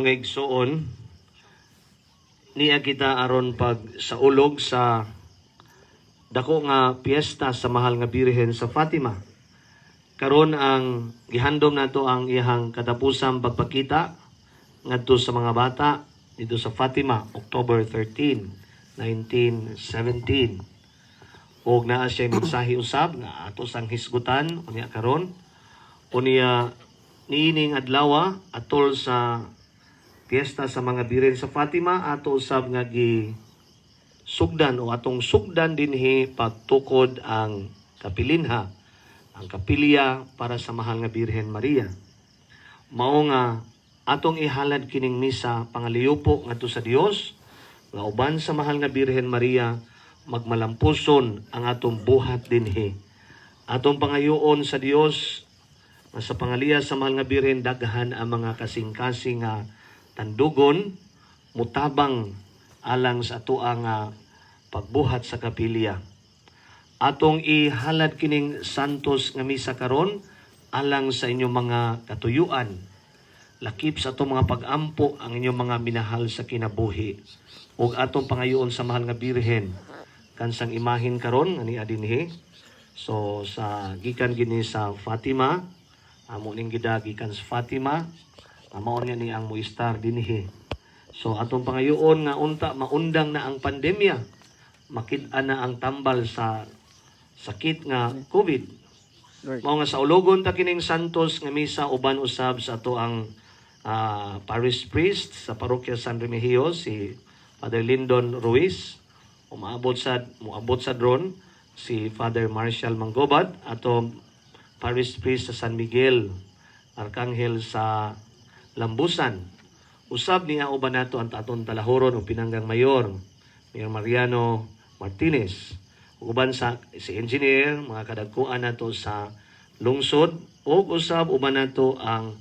Mga igsoon, niya kita aron pag saulog sa dako nga piyesta sa Mahal nga Birhen sa Fatima. Karon ang gihandom nato ang iyahang katapusang pagpakita ngadto sa mga bata dito sa Fatima, October 13, 1917. Og naa siya mensahe usab nga ato sang hisgutan unya karon. Unya niining adlaw, atol sa piyesta sa mga Birhen sa Fatima, ato usab nga gi sugdan o atong sugdan dinhi pagtukod ang kapilinha, ang kapilya para sa Mahal nga Birhen Maria. Mao nga atong ihalad kining misa pangaliyupo ngadto sa Dios nga uban sa Mahal nga Birhen Maria magmalampuson ang atong buhat dinhi. Atong pangayoon sa Dios nga sa pangaliya sa Mahal nga Birhen daghan ang mga kasing-kasing nga tandugon mutabang alang sa atoang pagbuhat sa kapilya. Atong ihalad kining santos nga misa karon alang sa inyong mga katuyuan. Lakip sa atong mga pag-ampo ang inyong mga minahal sa kinabuhi. Ug atong pangayoon sa Mahal nga Birhen kansang imahin karon nga niya dinhi. So sa gikan gini sa Fatima, amo ning gida gikan sa Fatima, mao niya ni ang moistar dinhi. So atong pangayoon nga unta maundang na ang pandemya, makit-an na ang tambal sa sakit nga COVID. Lord. Mao nga saulogon ta kining santos nga misa uban usab sa ato ang parish priest sa Parokya San Remigio, si Father Lyndon Ruiz. Umaabot sa moabot sa drone si Father Marshall Manggobad, ato parish priest sa San Miguel Arcangel sa Lambusan. Usab niya uban nato ang atong talahoron o pinanggang mayor, Mayor Mariano Martinez. Ug uban sa si engineer, mga kadagkuan nato sa lungsod, ug usab uban nato ang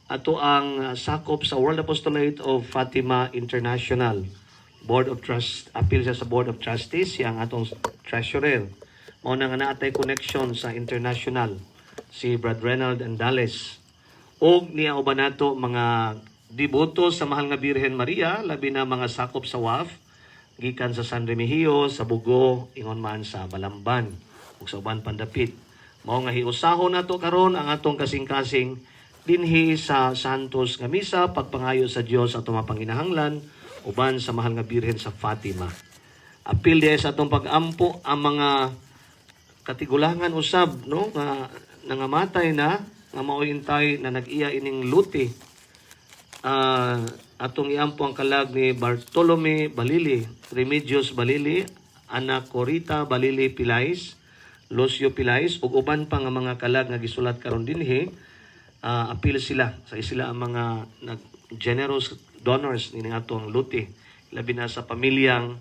ato ang sakop sa World Apostolate of Fatima International Board of Trust, apil siya sa Board of Trustees, siya ang atong treasurer. Mao na nga naatay connection sa international si Brad Renald Andales. Og niya uban nato mga deboto sa Mahal nga Birhen Maria, labi na mga sakop sa WAF, gikan sa San Remigio, sa Bugo, ingon man sa Balamban, ug sa uban pandapit. Mao nga hiusahon nato karon ang atong kasing-kasing dinhi sa Santos nga Misa pagpangayo sa Dios atong mapanginahanglan uban sa Mahal nga Birhen sa Fatima. Apil diay sa atong pag-ampo ang mga katigulangan usab, no, nga nangamatay na nga maoy intay na nag-iya ining luti. Atong iampo ang kalag ni Bartolome Balili, Remedios Balili, Ana Corita Balili Pilais, Lucio Pilais ug uban pa nga mga kalag nga gisulat karon dinhi. Apil sila sa sila ang mga nag generous donors nining atong luti, labi na sa pamilyang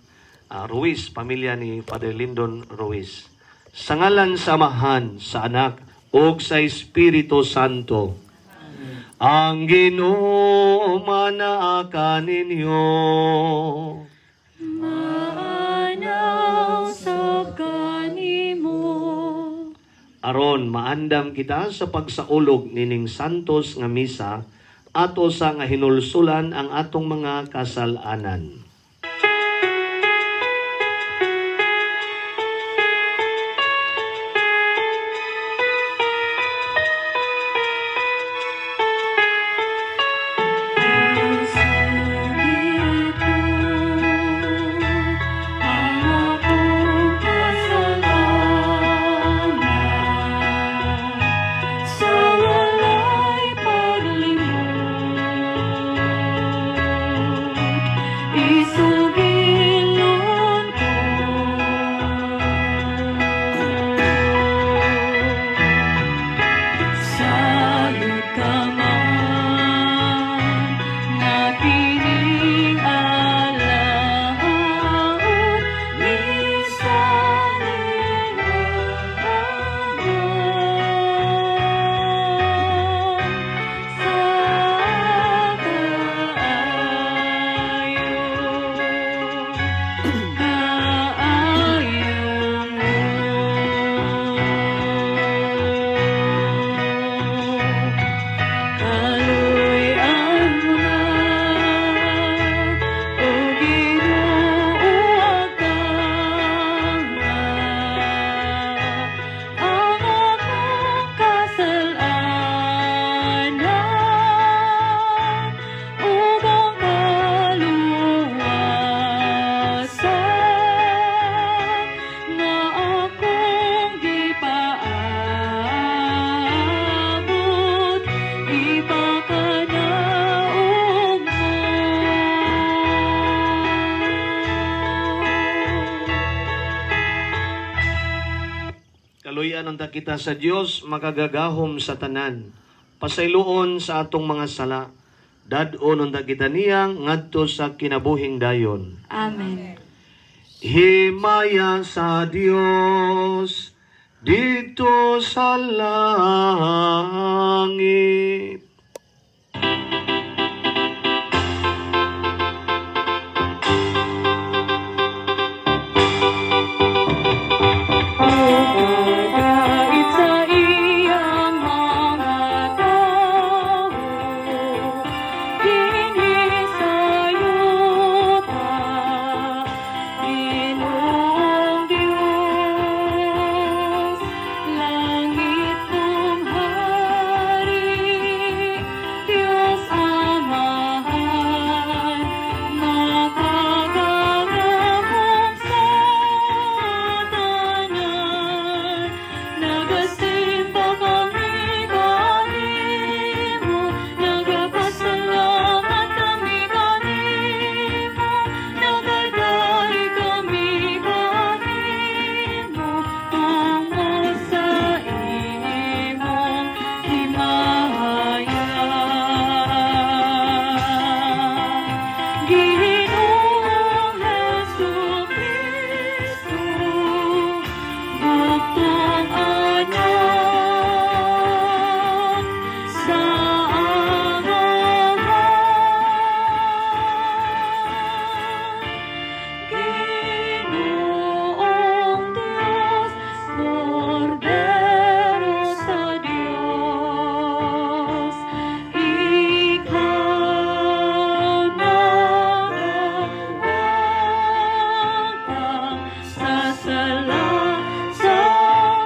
Ruiz, pamilya ni Father Lyndon Ruiz. Sa ngalan sa Amahan, sa Anak ug sa Espiritu Santo. Ang Ginoo manaa kaninyo. Maana sab kanimo. Aron maandam kita sa pagsaulog nining santos nga misa, ato sa nga hinulsulan ang atong mga kasal-anan. Sugit ko ang akong kasalanan sa walay paglimot. unta kita sa Dios makagagahom sa tanan. Pasayloon sa atong mga sala. Dad-on unta kita niyang ngadto sa kinabuhing dayon. Amen. Himaya sa Dios didto sa langit. Ugait sa iyang mga tao, dinhi sa yuta, Ginoong Diyos, langit mong hari, Diyos Amahan, makagagahom sa tanan. Nagasimba kami kanimo, nagapasalamat kami kanimo, nagadaig kami kanimo, tungod sa imong himaya. Ginoong Hesus Kristo, bugtong Anak sa Amahan. Ginoong Diyos, Kordero sa Diyos, ikaw nagawagtang sa sala sa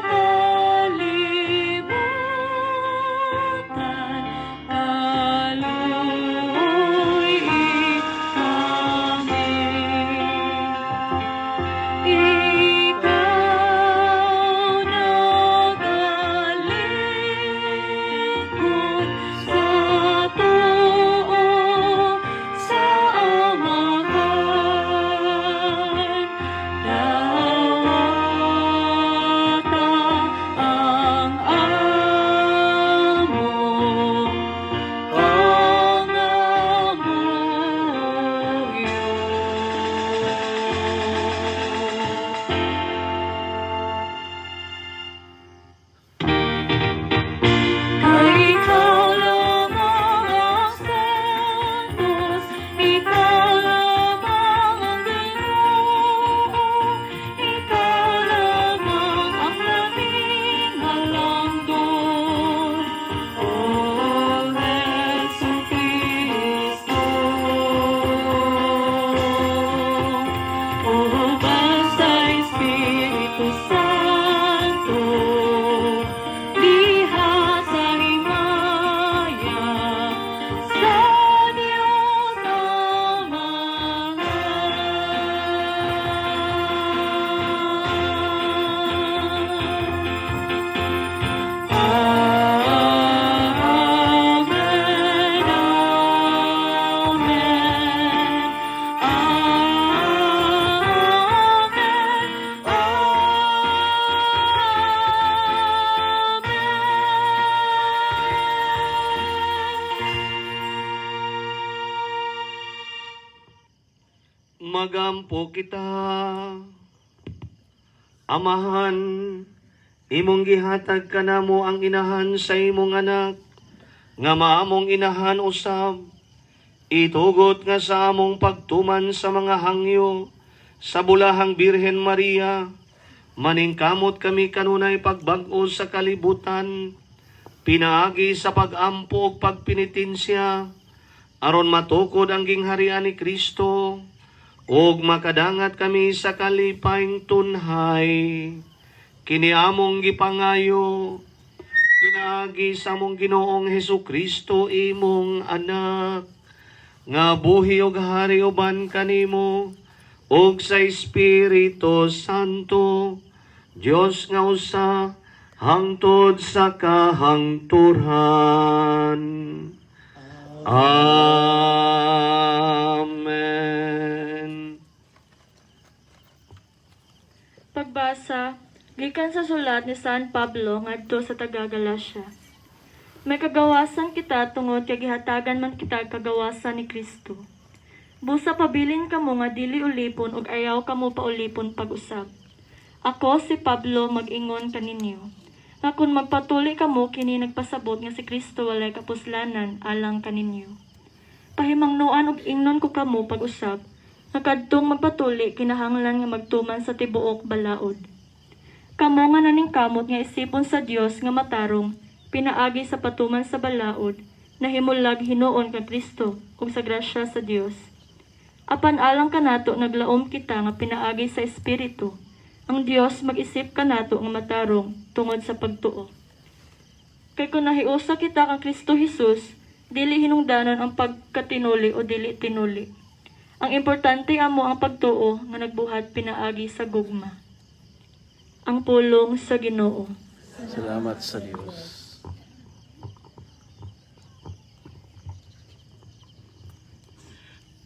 kalibutan, kaluy-i kami. Ikaw nagalingkod sa tuo sa Amahan. Dawata ang among pangamuyo. Kay ikaw lamang ang santos, ikaw lamang ang Ginoo, ikaw lamang ang labing halangdon, O Hesu Kristo. Uban sa Espiritu Santo, diha sa himaya, sa Diyos Amahan. Amen, Amen, Amen, Amen. Magampo kita. Amahan, imong gihatag kanamo ang inahan sa imong anak, nga maamong inahan usab. Itugot nga sa among pagtuman sa mga hangyo, sa bulahang Birhen Maria, maningkamot kami kanunay pagbag-o sa kalibutan, pinaagi sa pagampo ug pagpenitensya, aron matukod ang gingharian ni Kristo, ug makadangat kami sa kalipayng tunhay. Kini among gipangayo, pinaagi sa among Ginoong Hesus Kristo, imong anak, nga buhi ug hari uban kanimo ug sa Espiritu Santo, Dios nga usa, hangtod sa kahangturan. Amen. Pagbasa Gikan sa sulat ni San Pablo ngadto sa taga Galacia. May kagawasan kita tungod kay gihatagan man kita kagawasan ni Kristo. Busa pabilin kamo nga dili ulipon ug ayaw kamo paulipon pag-usab. Ako si Pablo mag-ingon kaninyo nga kung magpatuli kamo, kini nagpasabot nga si Kristo walay kapuslanan alang kaninyo. Pahimangnoan og ingnon ko kamo pag-usab nga kadtong magpatuli kinahanglan nga magtuman sa tibuok balaod. Kamo nga naningkamot nga isipon sa Dios nga matarong pinaagi sa patuman sa balaod, nahimulag hinuon kang Kristo ug sa grasya sa Dios. Apan alang kanato naglaom kita nga pinaagi sa Espiritu ang Dios mag-isip kanato nga matarong tungod sa pagtuo. Kay kung nahiusa kita kang Kristo Jesus, dili hinungdanon ang pagkatinuli o dili tinuli. Ang importante amo ang pagtuo nga nagbuhat pinaagi sa gugma. Ang pulong sa Ginoo. Salamat sa Diyos.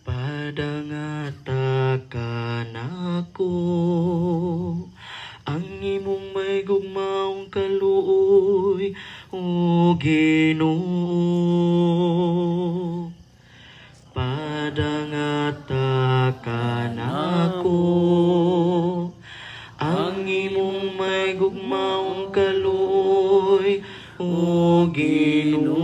Padangata kanako ang imong may gugmaong kaluoy, o Ginoo. Padangata kanako ang imong may gugmaong kaluoy, o Ginoo.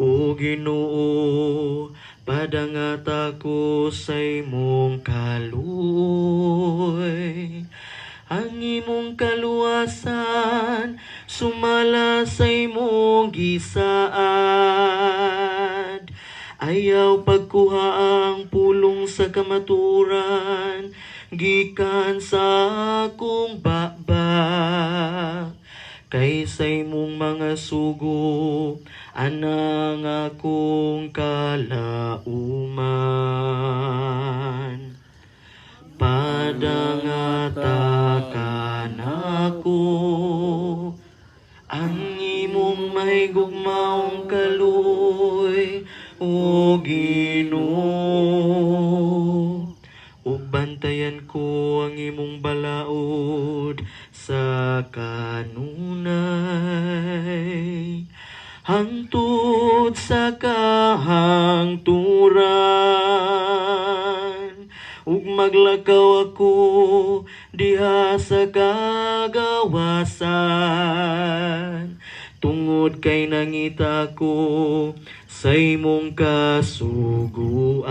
O Ginoo, padangata ko sa imong kaluoy. Ang imong kaluwasan sumala sa imong gisaad. Ayaw pagkuha ang pulong sa kamaturan gikan sa akong baba. Kay sa imong mga sugo anang akong kalauman. Padangata kanako ang imong may gugmaong kaluoy, o Ginoo. Ug bantayan ko ang imong balaod sa kanunay hangtod sa kahangturan, ug maglakaw ako diha sa kagawasan tungod kay nangita ko sa imong kasuguan.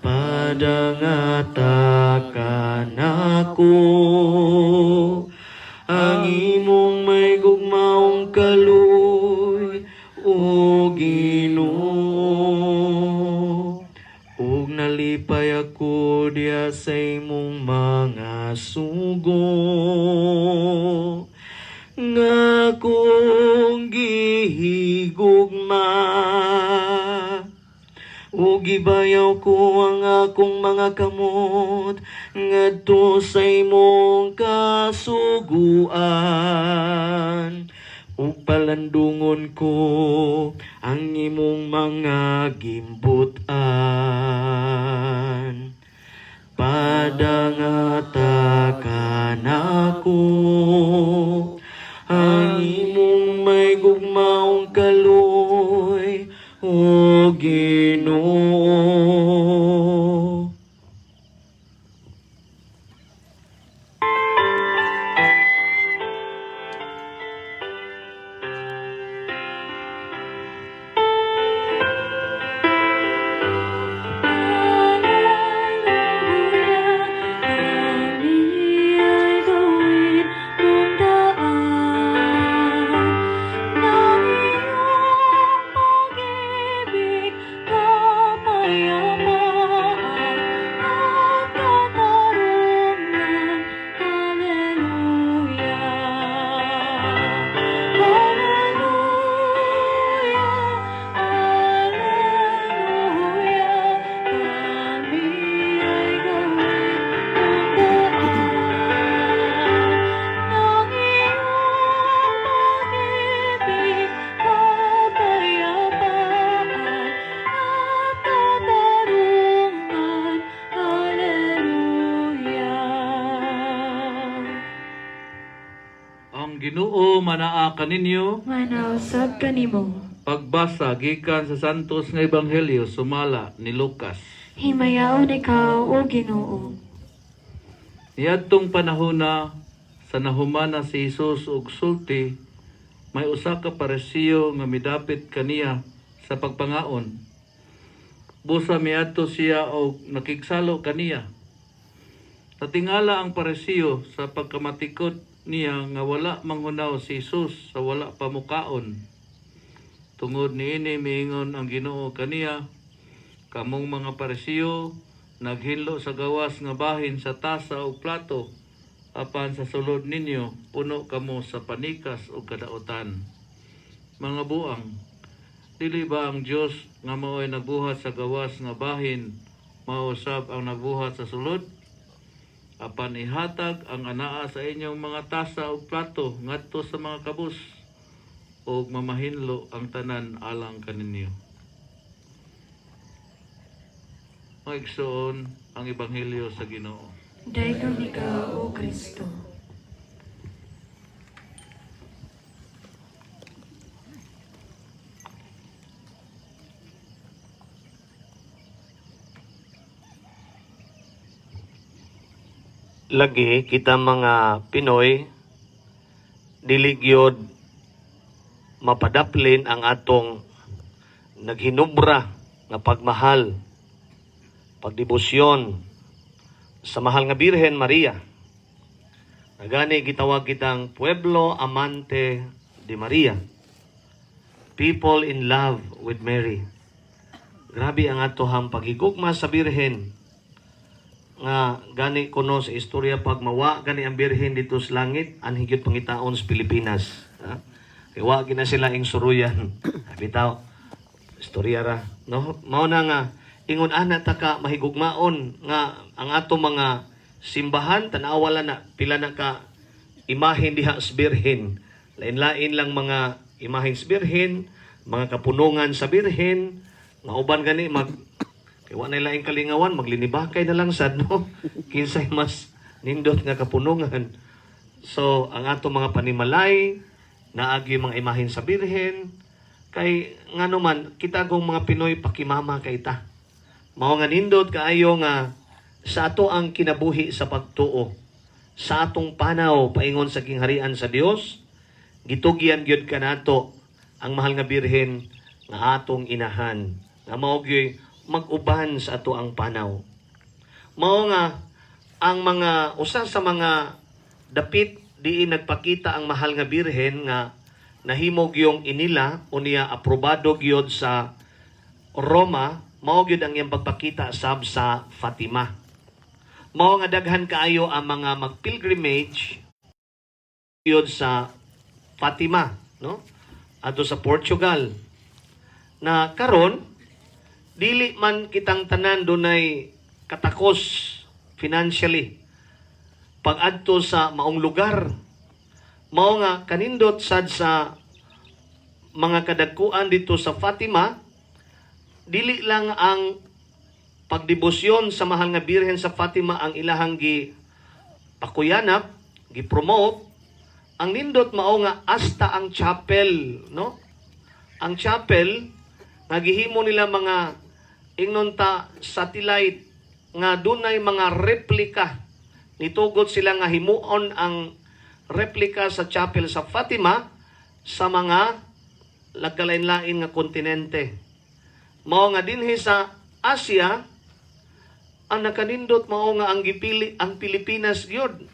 Padangata kanako ang imong may gugmaong kaluoy, o Ginoo. Ug nalipay ako diha sa imong mga sugo nga akong gihigugma, ug gibayaw ko ang akong mga kamot ngadto sa imong kasuguan, ug palandungon ko ang imong mga gimbut-an. Padangata kanako ang imong may gugmaong kaluoy, o Ginoo. Alleluia, kami ay gawin. Ang Ginoo manaa kaninyo. Manausab kanimo. Pagbasa gikan sa Santos nga Ebanghelyo sumala ni Lucas. Himayaon ikaw, O Ginoo. Niadtong panahona sa nahumana si Jesus og sulti, may usa ka Parisiyo nga midapit kaniya sa pagpangaon. Busa miadto siya og nakigsalo kaniya. Natingala ang Parisiyo sa pagkamatikod niya nga wala manghunaw si Jesus sa wala pa mukaon. Tungod niini miingon ang Ginoo kaniya, "Kamong mga Parisiyo naghinlo sa gawas nga bahin sa tasa o plato, apan sa sulod ninyo puno kamo sa panikas ug kadaotan. Mga buang, dili ba ang Dios nga mao'y nagbuhat sa gawas nga bahin mao usab ang nagbuhat sa sulod? Apan ihatag ang anaa sa inyong mga tasa ug plato ngadto sa mga kabus, ug mamahinlo ang tanan alang kaninyo." Mga igsoon, ang ebanghelyo sa Ginoo. Daigom ikaw, O Kristo. Lagi kita mga Pinoy, dili gyud mapadaplin ang atong naghinubra nga pagmahal, pagdebosyon sa mahal nga Birhen Maria. Nagani gitawag kitang Pueblo Amante de Maria. People in love with Mary. Grabe ang atohang paghigugma sa Birhen nga gani kuno sa istorya, pag mawa gani ang Birhen dito sa langit, anhi gyud pangitaon sa Pilipinas, ha? Kay wa gina sila ing suruyan. Bitaw, istorya ra, no? Mao na nga ingon ana ta ka mahigugmaon nga ang ato mga simbahan, tan-awa na pila na ka imahen diha sa Birhen. Lain-lain lang mga imahen sa Birhen, mga kapunungan sa Birhen nga uban gani mag kay wa na laing kalingawan, maglinibakay na lang sad, no, kinsay mas nindot nga kapunungan. So ang ato mga panimalay naagi mga imahen sa Birhen, kay ngano man kita kung mga Pinoy, pakimama kay ta. Mao nga nindot kaayo nga sa ato ang kinabuhi sa pagtuo, sa atong panaw paingon sa gingharian sa Dios, gitugyan gyud kanato ang mahal nga Birhen nga atong inahan, nga mao gyud mag-uban sa ato ang panaw. Mao nga ang mga usa sa mga dapit diin nagpakita ang mahal nga Birhen nga nahimo gyung inila unya aprobado gyud sa Roma, mao gyud ang iyang pagpakita sab sa Fatima. Mao nga daghan kaayo ang mga mag-pilgrimage gyud sa Fatima, no, adto sa Portugal, na karon dili man kitang tanan dunay katakos financially pag-adto sa maong lugar. Mao nga kanindot sad sa mga kadagkuan dito sa Fatima, dili lang ang pagdebosyon sa mahal nga Birhen sa Fatima ang ilahang gi pakuyanap, gi-promote. Ang nindot mao nga hasta ang chapel, no? Ang chapel nga gihimo nila mga ingnon ta satellite nga dunay mga replika. Nitugot sila nga himuon ang replika sa chapel sa Fatima sa mga lagkalain-lain nga kontinente. Mao nga dinhi sa Asia, ang nakanindot mao nga ang gipili ang Pilipinas gyud.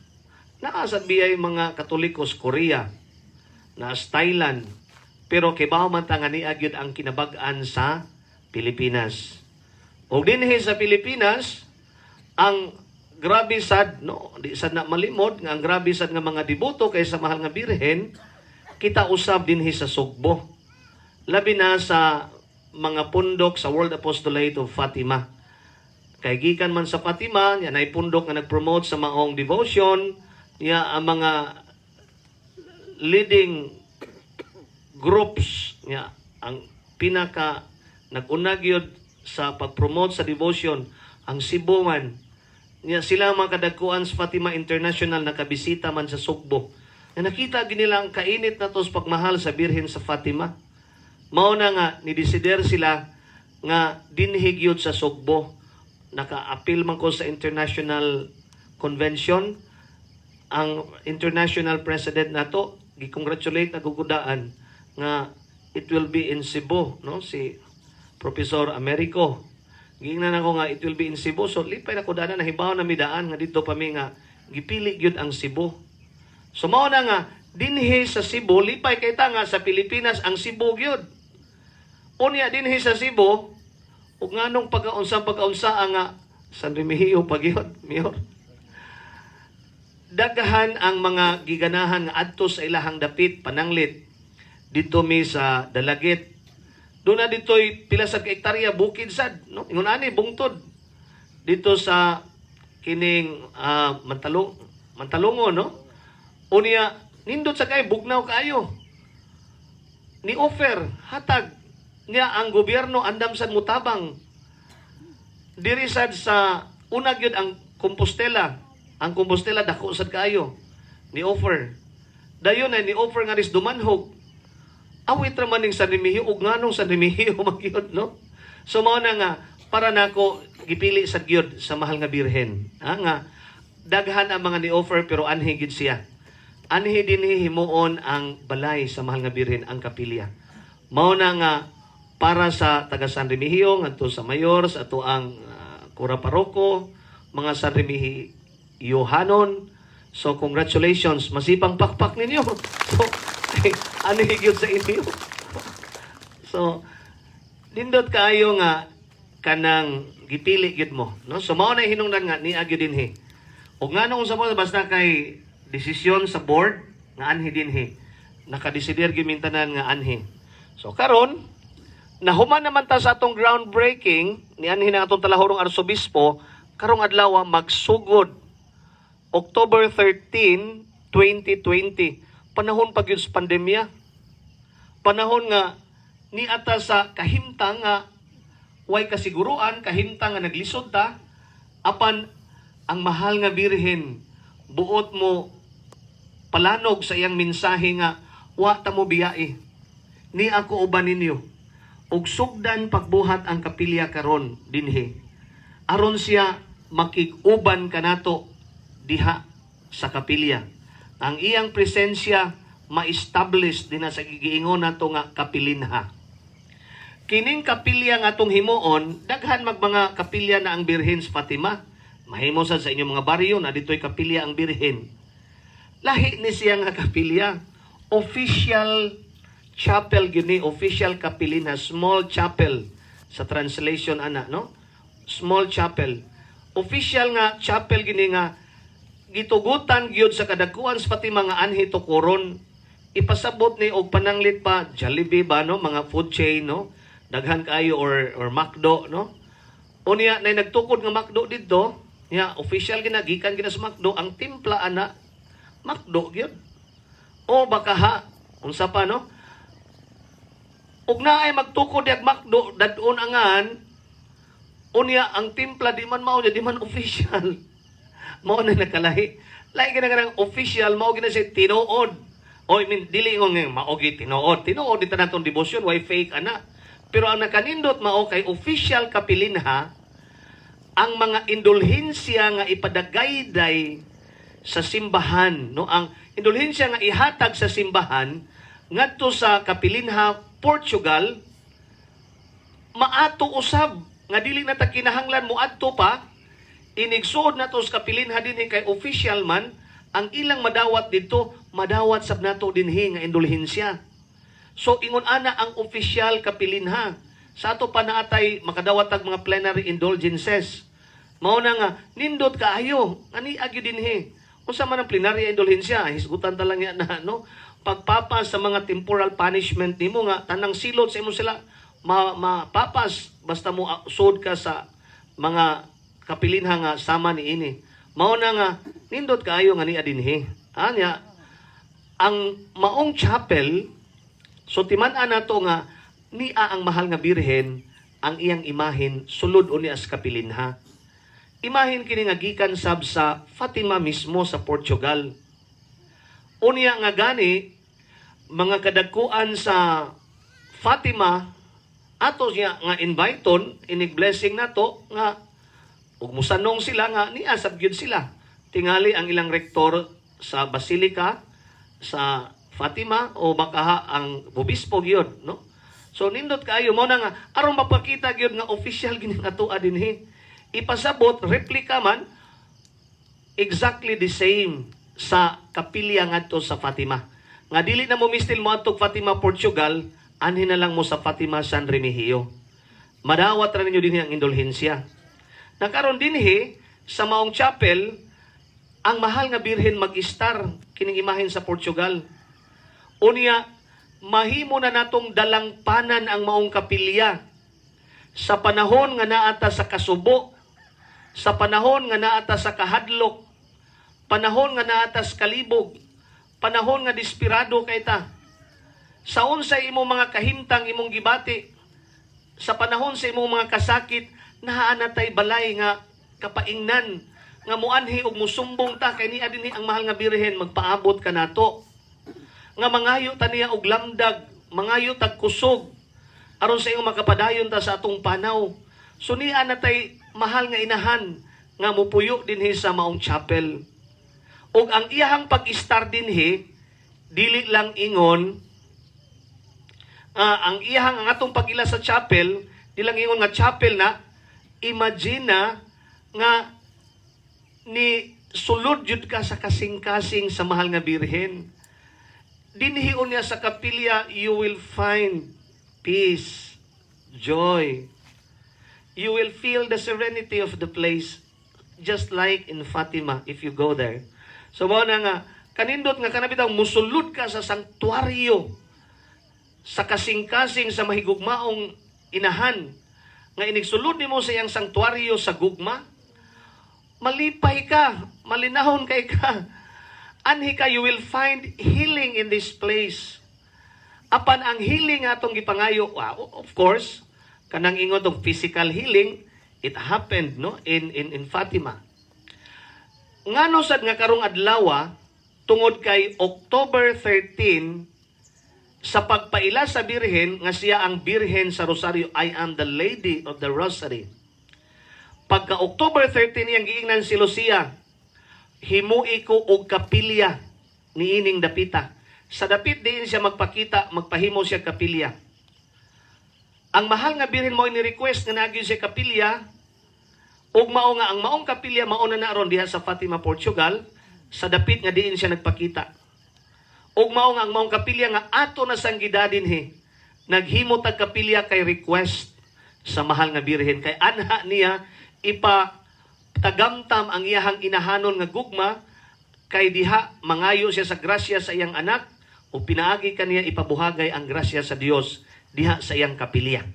Naa sad biyay mga Katoliko sa Korea, naa sa Thailand, pero kibaw man ta nga nia gyud ang kinabag-an sa Pilipinas. Og dinhi sa Pilipinas, ang grabe sad, no, di sad na malimod nga ang grabe sad nga mga deboto kay sa mahal nga Birhen, kita usab dinhi sa Sugbo. Labi na sa mga pundok sa World Apostolate of Fatima. Kay gikan man sa Fatima, yan ay pundok nga nag-promote sa maong devotion, niya ang mga leading groups niya, ang pinaka nag-una gyud sa pag-promote sa devotion ang Cebu man niya. Sila ang mga kadagkuan sa Fatima International, nakabisita man sa Sugbo. Nga nakita gyud nila ang kainit na tos pagmahal sa Birhen sa Fatima. Mao na nga nidesider sila nga dinhi gyud sa Sugbo. Naka-apil man ko sa international convention. Ang international president nato gi-congratulate na gugudaan nga it will be in Cebu, no, si Professor Americo. Giingnan ako nga it will be in Cebu, so lipay na ko dana, nahibaw na mi daan nga didto pa mi nga gipili gyud ang Cebu. So mao na nga dinhi sa Cebu, lipay kay ta nga sa Pilipinas ang Cebu gyud. Unya dinhi sa Cebu, ug nganong pagkaunsa pagkaunsa nga San Remigio pa gyud, mayor? Daghan ang mga giganahan nga adto sa ilahang dapit. Pananglit didto mi sa Dalaguit, doon na dito'y pila sa ka hektarya bukid sad, no, ingon ani bungtod dito sa kining Mantalongon, no. Unya nindot sa kay bugnaw kaayo, ni offer hatag niya ang gobyerno, andam sad mutabang diri sad sa una gyud ang Compostela. Ang Compostela dako sad kaayo, ni offer. Dayon ay ni offer nga ris Dumanhog. Awit ra man ning San Remigio, ug nganong San Remigio man gyud, no? So mao na nga para nako gipili sa gyud sa mahal nga Birhen. Ha, nga daghan ang mga ni offer pero anhi gyud siya. Anhi dinhi himuon ang balay sa mahal nga Birhen, ang kapilya. Mao na nga para sa taga San Remigio ngadto sa mayor, sa ato ang kura paroko, mga San Remigiohanon. So congratulations, masipang pakpak ninyo. So ano gyud sa inyo. So nindot kaayo nga kanang gipili gyud mo, no? So mao na hinungdan nga niya gyud dinhi. Ug nganong sa mo, basta kay desisyon sa board nga anhi dinhi. Nakadesider gyud mintanan nga anhi. So karon nahuman naman ta sa atong groundbreaking ni anhi na atong talahorong arsobispo. Karong adlaw magsugod, October 13, 2020. Panahon pa gyud sa pandemya. Panahon nga niata sa kahimtang nga way kasiguruan, kahimtang nga naglisod ta, apan ang mahal nga Birhen buot mo palanog sa iyang mensahe nga wa ta mo biyai. Ni ako uban ninyo. Ug sugdan pagbuhat ang kapilya karon dinhi. Aron siya makig-uban kanato diha sa kapilya. Ang iyang presensya ma-establish dinha sa gigiingon nato nga kapilinha. Kining kapilya nga atong himuon, daghan mag mga kapilya na ang Birhen sa Fatima. Mahimo sad sa inyong mga baryo na dito'y kapilya ang Birhen. Lahi ni siya nga kapilya. Official chapel gyud ni, official kapilinha, small chapel sa translation ana, no? Small chapel. Official nga chapel gini nga gitugutan gyud sa kadakuan sa Fatima nga anhi tukuron. Ipasabot ni og pananglit pa Jollibee ba, no, mga food chain, no, daghan kaayo, or McDo, no. Unya nay nagtukod nga McDo didto nya, official gina gikan gina sa McDo ang timpla ana, McDo gyud. O baka ha unsa pa, no, ug naay magtukod yag McDo dadon angan, unya ang timpla di man mao, di man official. Mao na nakalahi. Lahi gina kanang official, mao gina siya tinuod. O I mean, dili ingon nga mao gi tinuod. Tinuod di tanan tong debosyon, way fake ana. Pero ang nakanindot mao kay official kapilinha, ang mga indulhensiya nga ipadagayday sa simbahan, no, ang indulhensiya nga ihatag sa simbahan ngadto sa kapilinha Portugal, maato usab nga dili na ta kinahanglan moadto pa. Inigsuod nato sa kapilinha dinhi kay official man. Ang ilang madawat didto, madawat sab nato dinhi nga indulhensiya. So ingon ana ang official kapilinha. Sa ato pa naatay makadawat tag mga plenary indulgences. Mao na nga nindot kaayo ani agyo dinhi. Unsa man ang plenary indulhensiya, hisgutan ta lang yan na, no, pagpapas sa mga temporal punishment nimo nga tanang silot sa imo sila mapapas basta mo sud ka sa mga kapilinha nga sama ni ini. Mao na nga nindot kaayo nga niya dinhi. Anya ang maong chapel, so timan-an nato nga niya ang mahal nga Birhen, ang iyang imahin sulod unya sa kapilinha. Imahin kini nga gikan sab sa Fatima mismo sa Portugal. Unya nga gani mga kadagkuan sa Fatima ato siya nga invite-on, inig blessing nato nga ug musanong sila nga niya sab gyud sila. Tingali ang ilang rektor sa Basilica sa Fatima o baka ang obispo gyud, no? So nindot kaayo mo na nga aron mapakita gyud nga official gini nga atoa dinhi. Ipasabot replica man, exactly the same sa kapilya ngadto sa Fatima. Nga dili na mo mistil mo adtog Fatima, Portugal, anhi na lang mo sa Fatima San Remigio. Madawat ra ninyo dinhi ang indulhensya. Nakaron dinhi sa maong chapel, ang mahal nga Birhen mag-istar kining imahen sa Portugal. Unya mahimo na natong dalangpanan ang maong kapilya sa panahon nga naata sa kasubo, sa panahon nga naata sa kahadlok, panahon nga naata sa kalibog, panahon nga desperado kay ta. Sa unsay imong mga kahimtang imong gibati, sa panahon sa imong mga kasakit, naa na tay balay nga kapaingnan nga muanhi og musumbong ta kay niya dinhi ang mahal nga Birhen magpaabot kanato. Nga mangayo ta niya og lamdag, mangayo tag kusog aron sa imong makapadayon ta sa atong panaw. So niya na tay mahal nga inahan nga mupuyo dinhi sa maong chapel. Ug ang iyahang pag-istar dinhi dili lang ingon ang iyahang ang atong pag-ila sa chapel, di lang ingon nga chapel na. Imagine na nga ni sulod jud ka sa kasing-kasing sa mahal nga Birhen. Dinhi unya sa kapilya, you will find peace, joy. You will feel the serenity of the place, just like in Fatima if you go there. So mao na nga kanindot nga kanabitaw musulod ka sa sanktuaryo sa kasing-kasing sa mahigugmaong inahan, nga inigsulod nimo sa iyang sanktuaryo sa gugma, malipay ka, malinahon kay ka. Anhi ka, you will find healing in this place. Apan ang healing atong gipangayo, wow, of course, kanang ingon tong physical healing, it happened, no, in Fatima. Ngano sad nga karong adlaw? Tungod kay October 13 sa pagpaila sa Birhen nga siya ang Birhen sa Rosaryo, "I am the Lady of the Rosary." Pagka October 13 iyang giingnan si Lucia, "Himui ko og kapilya niining dapita." Sa dapit diin siya magpakita, magpahimo siya kapilya. Ang mahal nga Birhen mo ni request nga nagyo siya kapilya ug mao nga ang maong kapilya mao na naron diha sa Fatima, Portugal, sa dapit nga diin siya nagpakita. Ug mao nga ang maong kapilya nga ato na sang gidadinhi. Naghimo tag kapilya kay request sa mahal nga Birhen, kay anha niya ipa tagamtam ang iyahang inahanon nga gugma, kay diha mangayo siya sa grasya sa iyang anak o pinaagi kaniya ipabuhagay ang grasya sa Dios diha sa iyang kapilya.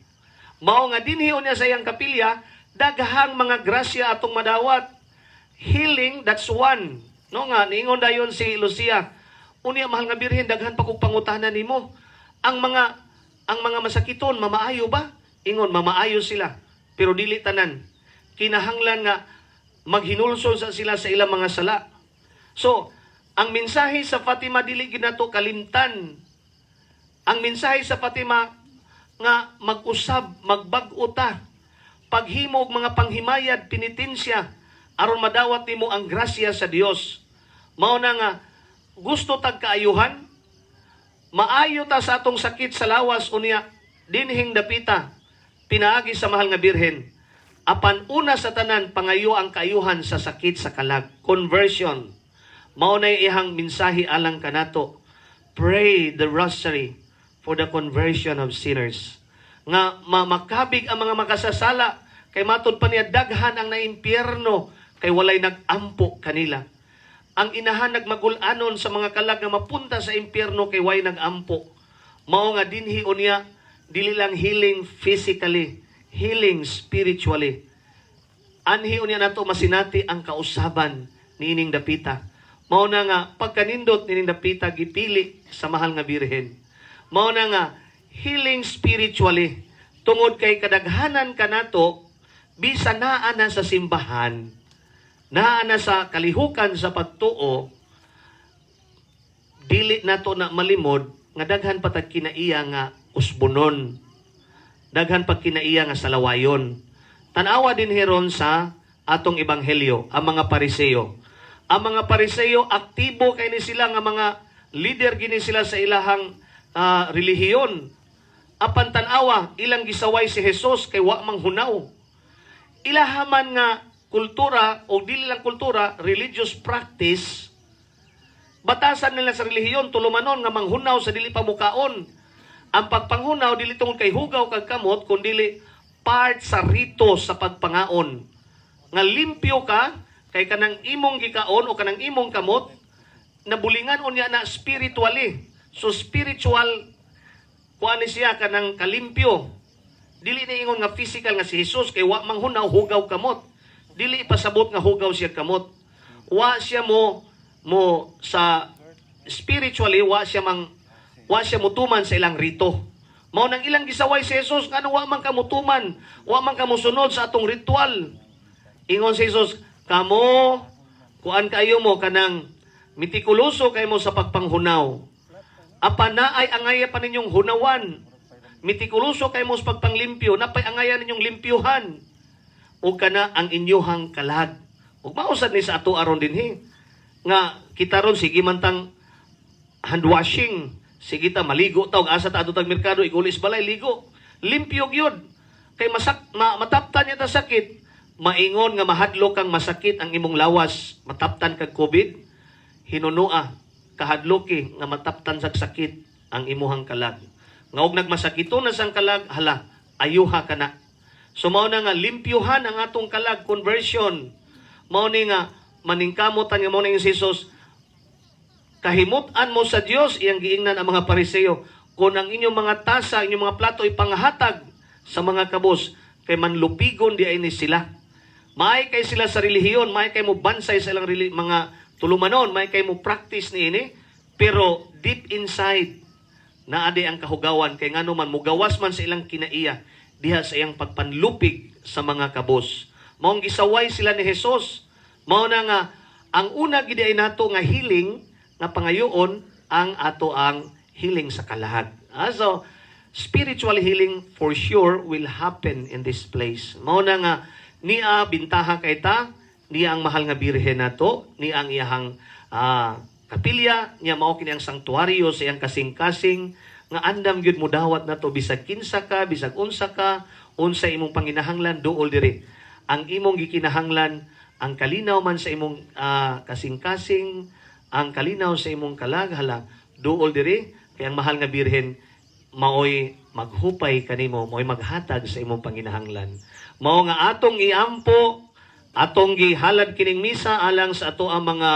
Mao nga dinhi niya sa iyang kapilya daghang mga grasya atong madawat. Healing, that's one. No, nga niingon dayon si Lucia, "Unya, mahal nga Birhen, daghan pa kog pangutana nimo. Ang mga masakiton mamaayo ba?" Ingon, "Mamaayo sila, pero dili tanan. Kinahanglan nga maghinulsol sa sila sa ilang mga sala." So, ang mensahe sa Fatima dili ginato kalimtan. Ang mensahe sa Fatima nga mag-usab, magbag-o ta. Paghimo og mga panghimayad, penitensya, aron madawat nimo ang grasya sa Dios. Mao na nga gusto tag kaayuhan, maayo ta sa atong sakit sa lawas unya dinhing dapita pinaagi sa mahal nga Birhen. Apan una sa tanan, pangayo ang kaayuhan sa sakit sa kalag, conversion. Mao na iyang mensahe alang kanato. Pray the rosary for the conversion of sinners. Nga makabig ang mga makasasala kay matud pa niya daghan ang naimpyerno kay walay nag-ampo kanila. Ang inahan nagmagul-anon sa mga kalag nga mapunta sa impyerno kay way nag-ampo. Mao nga dinhi unya dili lang healing physically, healing spiritually. Anhi unya nato masinati ang kausaban niining dapita. Mao na nga pagkanindot nining dapita gipili sa mahal nga Birhen. Mao na nga healing spiritually tungod kay kadaghanan kanato bisa naa na sa simbahan, naa na sa kalihukan sa pagtuo, Dili nato na malimod nga daghan pa tag kinaiya nga usbonon. Daghan pa kinaiya nga salawayon. Tanawa din hiron sa atong ebanghelyo ang mga Pariseo. Ang mga Pariseo, aktibo kay ni sila nga mga leader gini sila sa ilahang relihiyon. Apan tan-awa, ilang gisaway si Jesus kay wa mang hunaw. Ilahaman nga kultura o dili lang kultura, religious practice, batasan nila sa relihiyon, tulumanon nga manghunaw sa dili pa mukaon. Ang pagpanghunaw dili tungod kay hugaw kag kamot, kundi part sa rito sa pagpangaon. Nga limpyo ka kay kanang imong gikaon o kanang imong kamot nabulingan unya na spiritually. So spiritual kuan ni siya, kanang kalimpyo. Dili ni ingon nga physical nga si Jesus kay wa manghunaw, hugaw kamot. Dili ipasabot nga hugaw siya kamot. Wa siya mo mo sa spiritually, wa siya mutuman sa ilang rito. Mao nang ilang gisaway si Jesus, ngano wa man ka mutuman, wa man ka mosunod sa atong ritual. Ingon si Jesus, kamo kuan kayo mo, kanang mitikuloso kay mo sa pagpanghunaw. Apan naay angaya pa ninyong hunawan. Mitikuloso kay mo sa pagpanglimpyo, napay angaya ninyong limpyuhan. O kana ang inyuhang kalag. Ug mao sad ni sa ato aron dinhi. Nga kita ron sige man tang hand washing. Sige ta maligo ta og asa ta adto tag merkado, igulis balay, ligo. Limpyo gyud. Kay mataptan niya ta sakit. Maingon nga mahadlok kang masakit ang imong lawas, mataptan kag COVID, hinunua kahadloki nga mataptan sa sakit ang imuhang kalag. Nga og nagmasakito na sang kalag, hala, ayuha ka na. So mao na nga limpyuhan ang atong kalag, conversion. Mao ni nga maningkamotan nga mao na yung si Jesus, kahimut-an mo sa Dios, iyang giingnan ang mga Pariseo, kung ang inyong mga tasa, inyong mga plato ipanghatag sa mga kabos kay manlupigon di ay ni sila. Maay kay sila sa relihiyon, maay kay mo bansay sa ilang mga tulumanon, maay kay mo practice niini, pero deep inside naa di ang kahugawan kay ngano man mugawas man sa ilang kinaiya diha sa iyang pagpanlupig sa mga kabos. Maong gisaway sila ni Jesus. Mao na nga ang una gid ay nato nga healing nga pangayoon ang ato ang healing sa kalag. So spiritual healing for sure will happen in this place. Mao na nga niya bintaha kay ta, niya ang mahal nga Birhen nato, niya ang iyahang kapilya, niya mao kini ang sanktuaryo sa iyang kasing-kasing nga andam gyud mo dawat nato bisag kinsa ka, bisag unsa ka, unsa imong panginahanglan, duol diri. Ang imong gikinahanglan, ang kalinaw man sa imong kasing-kasing, ang kalinaw sa imong kalag, hala, duol diri kay ang mahal nga Birhen maoy maghupay kanimo, maoy maghatag sa imong panginahanglan. Mao nga atong iampo, atong gihalad kining misa alang sa ato ang mga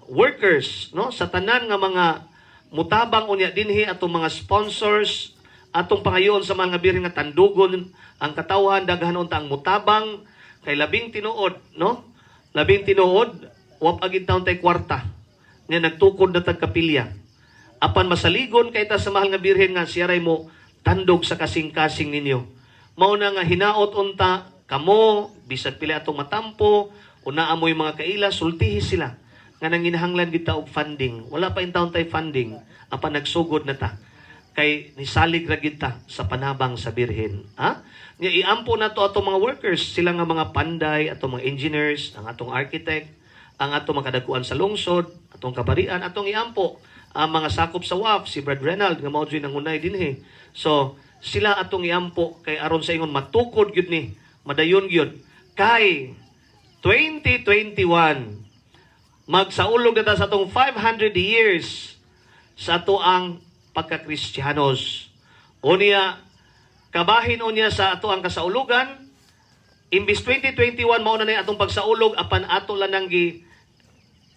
workers, no, sa tanan nga mga mutabang unya dinhi, atong mga sponsors. Atong pangayoon sa mga Birhen nga tandugon ang katawhan, daghan unta ang mutabang kay labing tinuod, no, labing tinuod wa pa gid taon tay kwarta nga nagtukod na tag kapilya, apan masaligon kay ta sa mahal nga Birhen nga siya ray mo tandog sa kasing-kasing ninyo. Mao na nga hinaot unta kamo, bisag pila atong matampo, unaa mo'y mga kaila, sultihi sila nga nanginahanglan gid ta og funding. Wala pa intawon tay funding, apan nagsugod na ta kay nisalig ra gid ta sa panabang sa Birhen, ha. Nya iampo na to atong mga workers, sila nga mga panday, atong mga engineers, ang atong architect, ang atong mga kadakuan sa lungsod, atong kabarian, atong iampo ang mga sakop sa WAF, si Brad Renald nga mao jud nangunay dinhi. So sila atong iampo kay aron sa ingon matukod gyud ni, madayon gyud kay 2021 magsaulog na ta sa atong 500 years sa ato ang pagkakristiyanos. Unya, kabahin unya sa ato ang kasaulugan, imbis 2021 mao na atong pagsaulog, apan ato lang nang gi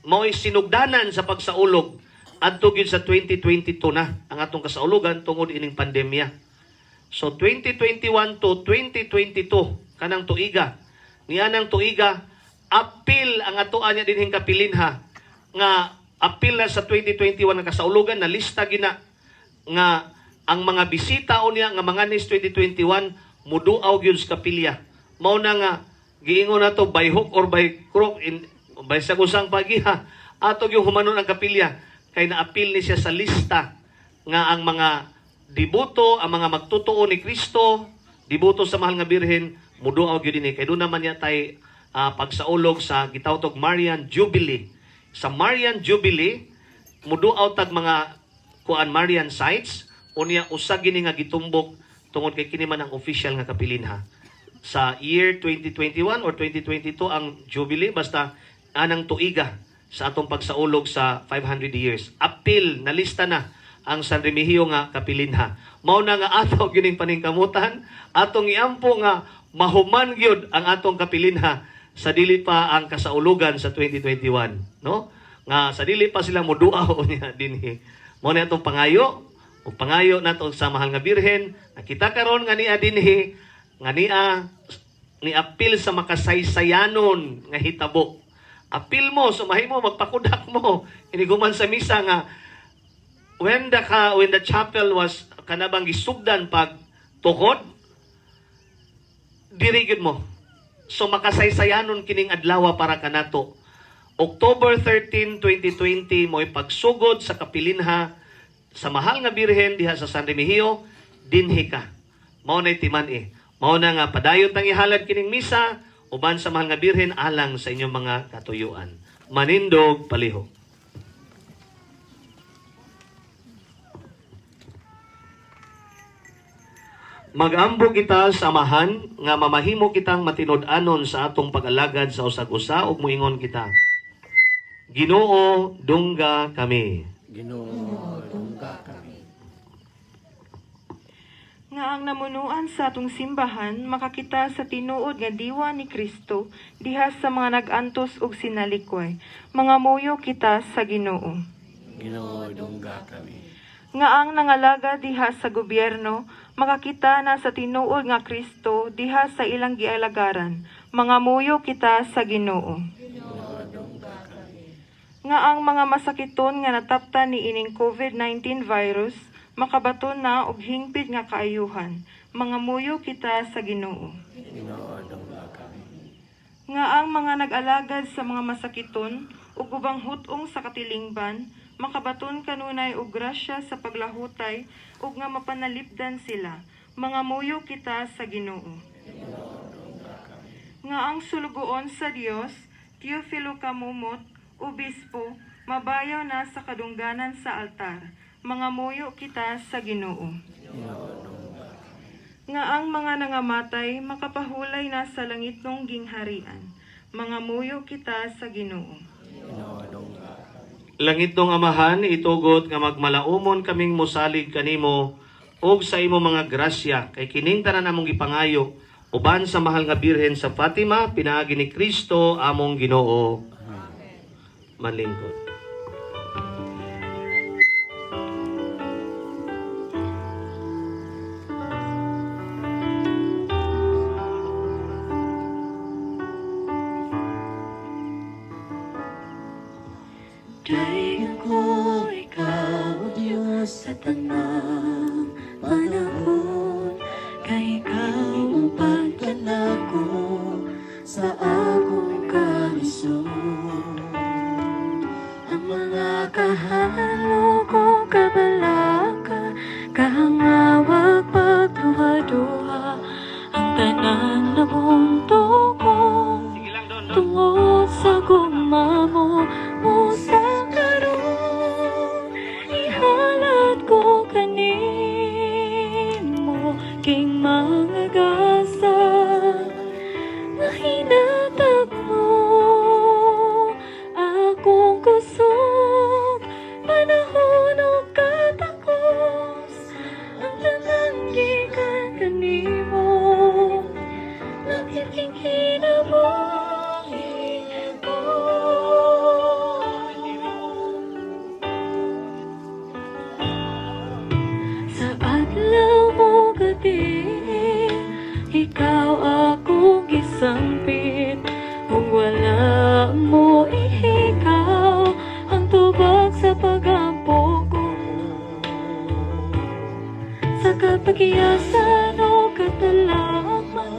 mao'y sinugdanan sa pagsaulog adto gyud sa 2022 na ang atong kasaulugan tungod ining pandemya. So 2021 to 2022 kanang tuiga. Niya nang tuiga apil ang atoa niya dinhing kapilinha nga apil na sa 2021 nga kasaulugan na lista gina nga ang mga bisita unya nga mga nis 2021 muduaw gyud sa kapilya. Mao na nga giingon nato by hook or by crook in by sa kusang pagiha ato gyud humanon ang kapilya. kay naapil ni siya sa lista nga ang mga deboto, ang mga magtotoo ni Kristo, deboto sa mahal nga Birhen, muduaw gyud dinhi kay doon naman niya tay pagsaulog sa gitawtog Marian Jubilee. Sa Marian Jubilee, muduaw tag mga kuan Marian sites, unya usa gini nga gitumbok tungod kay kini man ang official nga kapilinha. Sa year 2021 or 2022 ang Jubilee, basta anang tuiga sa atong pagsaulog sa 500 years. Apil, nalista na ang San Remigio nga kapilinha. Mao na nga ato gining paningkamutan, atong iampo nga mahuman gyud ang atong kapilinha sa dili pa ang kasaulugan sa 2021, no? Nga sa dili pa sila moduaw niya dinhi. Mao na atong pangayo, ug pangayo nato sa mahal nga Birhen, nakita karon nga niya dinhi, nga niya ni apil sa makasaysayanon nga hitabo. Apil mo, sumahi mo, magpakudak mo. Iniguman sa misa nga when the chapel was kanabang gisugdan pag tukod, diri gyud mo. So makasaysayanon kining adlaw para kanato. October 13, 2020 mo'y pagsugod sa kapilinha sa mahal nga Birhen diha sa San Remigio, dinhi ka. Mao na'y timan-i. Mao na nga padayon tang ihalad kining misa uban sa mahal nga Birhen alang sa inyong mga katuyuan. Manindog palihog. Magambo kita sa Amahan nga mamahimo kitang matinud-anon sa atong pag-alagad sa usag-usa ug moingon kita. Ginoo, dungga kami. Ginoo, dungga kami. Nga ang namunuan sa atong simbahan makakita sa tinuod nga diwa ni Kristo diha sa mga nag-antos og sinalikway. Mangamuyo kita sa Ginoo. Ginoo, dungga kami. Nga ang nangalaga diha sa gobyerno makakita na sa tinuod nga Kristo diha sa ilang gialagaran. Mangamuyo kita sa Ginoo. Nga ang mga masakiton nga nataptan ni ining COVID-19 virus makabaton na og hingpit nga kaayuhan. Mangamuyo kita sa Ginoo. Ginoo, dungga kami. Nga ang mga nag-alagad sa mga masakiton ug ubang hut-ong sa katilingban makabaton kanunay og grasya sa paglahutay ug nga mapanalipdan sila. Mangamuyo kita sa Ginoo. Nga ang sulugoon sa Dios, Teofilo Camomot, obispo, mabayaw na sa kadungganan sa altar. Mangamuyo kita sa Ginoo. Nga ang mga nangamatay makapahulay na sa langitnong gingharian. Mangamuyo kita sa Ginoo. Ginoo, dungga kami. Langitnong Amahan, itugot nga magmalaumon kaming mosalig kanimo ug sa imo mga grasya kay kining tanan among gipangayo uban sa mahal nga Birhen sa Fatima pinaagi ni Kristo among Ginoo. Amen. Manlingkod. Dayon ko ikaw, O Diyos, sa tanang panahon, kay ikaw ang pagkanako sa akong kalisod. Ang mga kahalo ko kabalaka, kahangawag pagduha-duha, ang tanan na mundo ko tungod sa gugma mo, busa karon ihalad ko kanimo king mga gasa nga hinatag mo akong kusog panahon og katakos ang tanan gikan kanimo Nakit king kinabuhi ko. Sa adlaw mo gabi, ikaw akong gisampit. Kung wala mo, ikaw ang tubag sa pagampo ko. Sa kapagyasan o katalaman,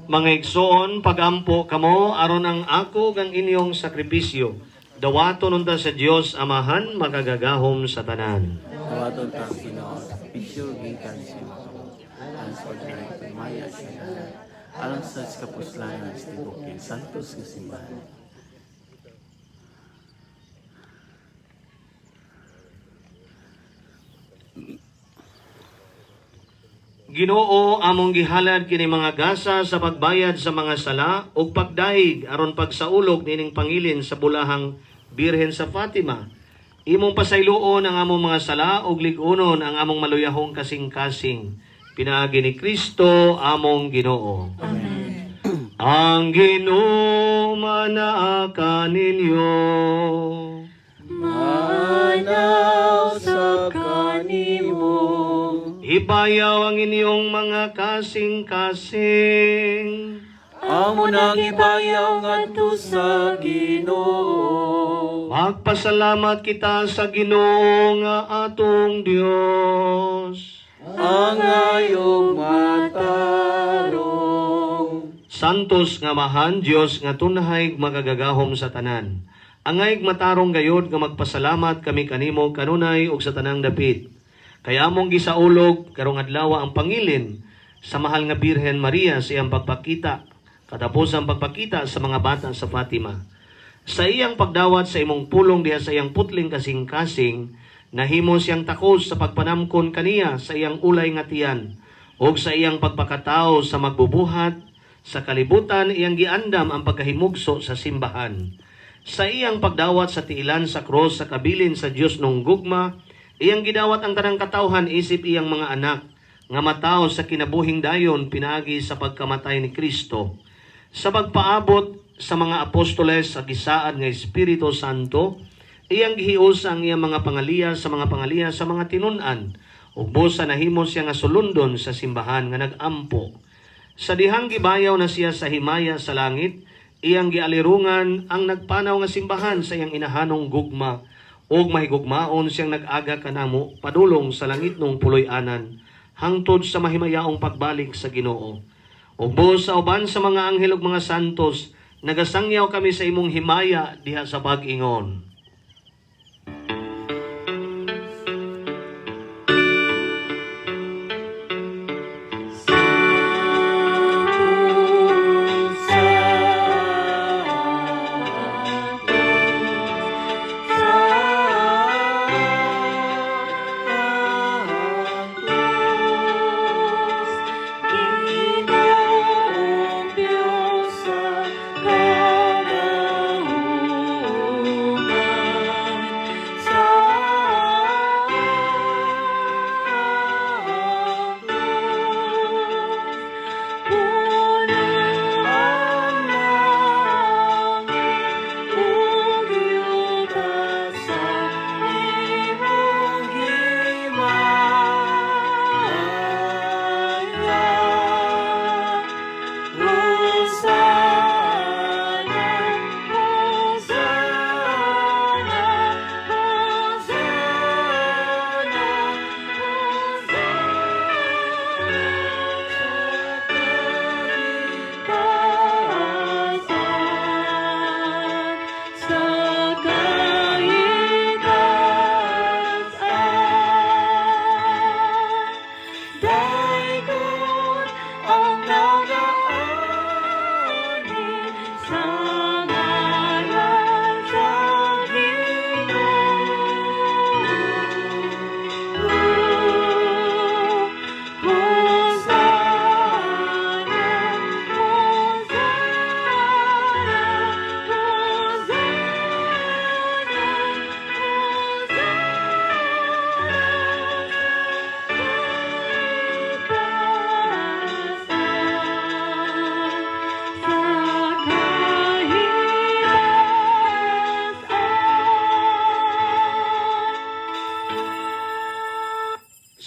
Mga igsoon, pagampo kamo aron ang ako ug ang inyong sakripisyo dawaton unta sa Dios Amahan makagagahom sa tanan. Dawaton ta Ginoo sa sakripisyo gikan sa imong kamot, alang sa pagdayeg himaya sa ngalan, alang sa kapuslanan sa tibuok iyang santos nga simbahan. Ginoo, among gihalad kini mga gasa sa pagbayad sa mga sala ug pagdayeg aron pagsaulog nining pangilin sa bulahang Birhen sa Fatima. Imong pasayloon ang among mga sala ug lig-unon ang among maluyahong kasing-kasing. Pinaagi ni Kristo among Ginoo. Amen. Ang Ginoo manaa kaninyo. Manaw sa kanimo. Ibayaw ang inyong mga kasing-kasing. Amo nang ibayaw ngadto sa Ginoo. Magpasalamat kita sa Ginoo nga atong Dios. Ang ayong matarong. Santos nga mahan Dios nga tunhay makagagahom sa tanan. Angay matarong gayod nga magpasalamat kami kanimo kanunay ug sa tanang dapit. Kaya among gisaulog karong adlaw ang pangilin sa mahal nga Birhen Maria sa iyang pagpakita, katapos ang pagpakita sa mga bata sa Fatima. Sa iyang pagdawat sa imong pulong diha sa iyang putling kasing-kasing, nahimo siyang takos sa pagpanamkon kaniya sa iyang ulay nga tiyan, ug sa iyang pagpakatao sa magbubuhat sa kalibutan iyang giandam ang pagkahimugso sa simbahan. Sa iyang pagdawat sa tiilan sa krus sa kabilin sa Dios nung gugma, iyang gidawat ang tanang katawhan isip iyang mga anak nga matawo sa kinabuhing dayon pinaagi sa pagkamatay ni Kristo. Sa pagpaabot sa mga apostoles sa gisaad nga Espiritu Santo, iyang gihiusa ang iyang mga pangaliya sa mga pangaliya sa mga tinun-an, ug busa nahimo siya nga sulundon sa simbahan nga nagampo. Sa dihang gibayaw na siya sa himaya sa langit, iyang gialirungan ang nagpanaw nga simbahan sa iyang inahanong gugma, ug mahigugmaon siyang nag-aga kanamo padulong sa langitnong puloy-anan, hangtod sa mahimayaong pagbalik sa Ginoo. Ug buos sa uban sa mga anghel ug mga santos, nagasangyaw kami sa imong himaya diha sa pag-ingon. Ginoong Diyos sa kagahuman, sa krus, puno ang langit ug yuta sa imong himaya. Hosana, Hosana, Hosana, Hosana sa kahitasan, sa kahitasan. Dayon ang nagaani sa ngalan sa Ginoo. Hosana, Hosana, Hosana, Hosana, sa kahitasan.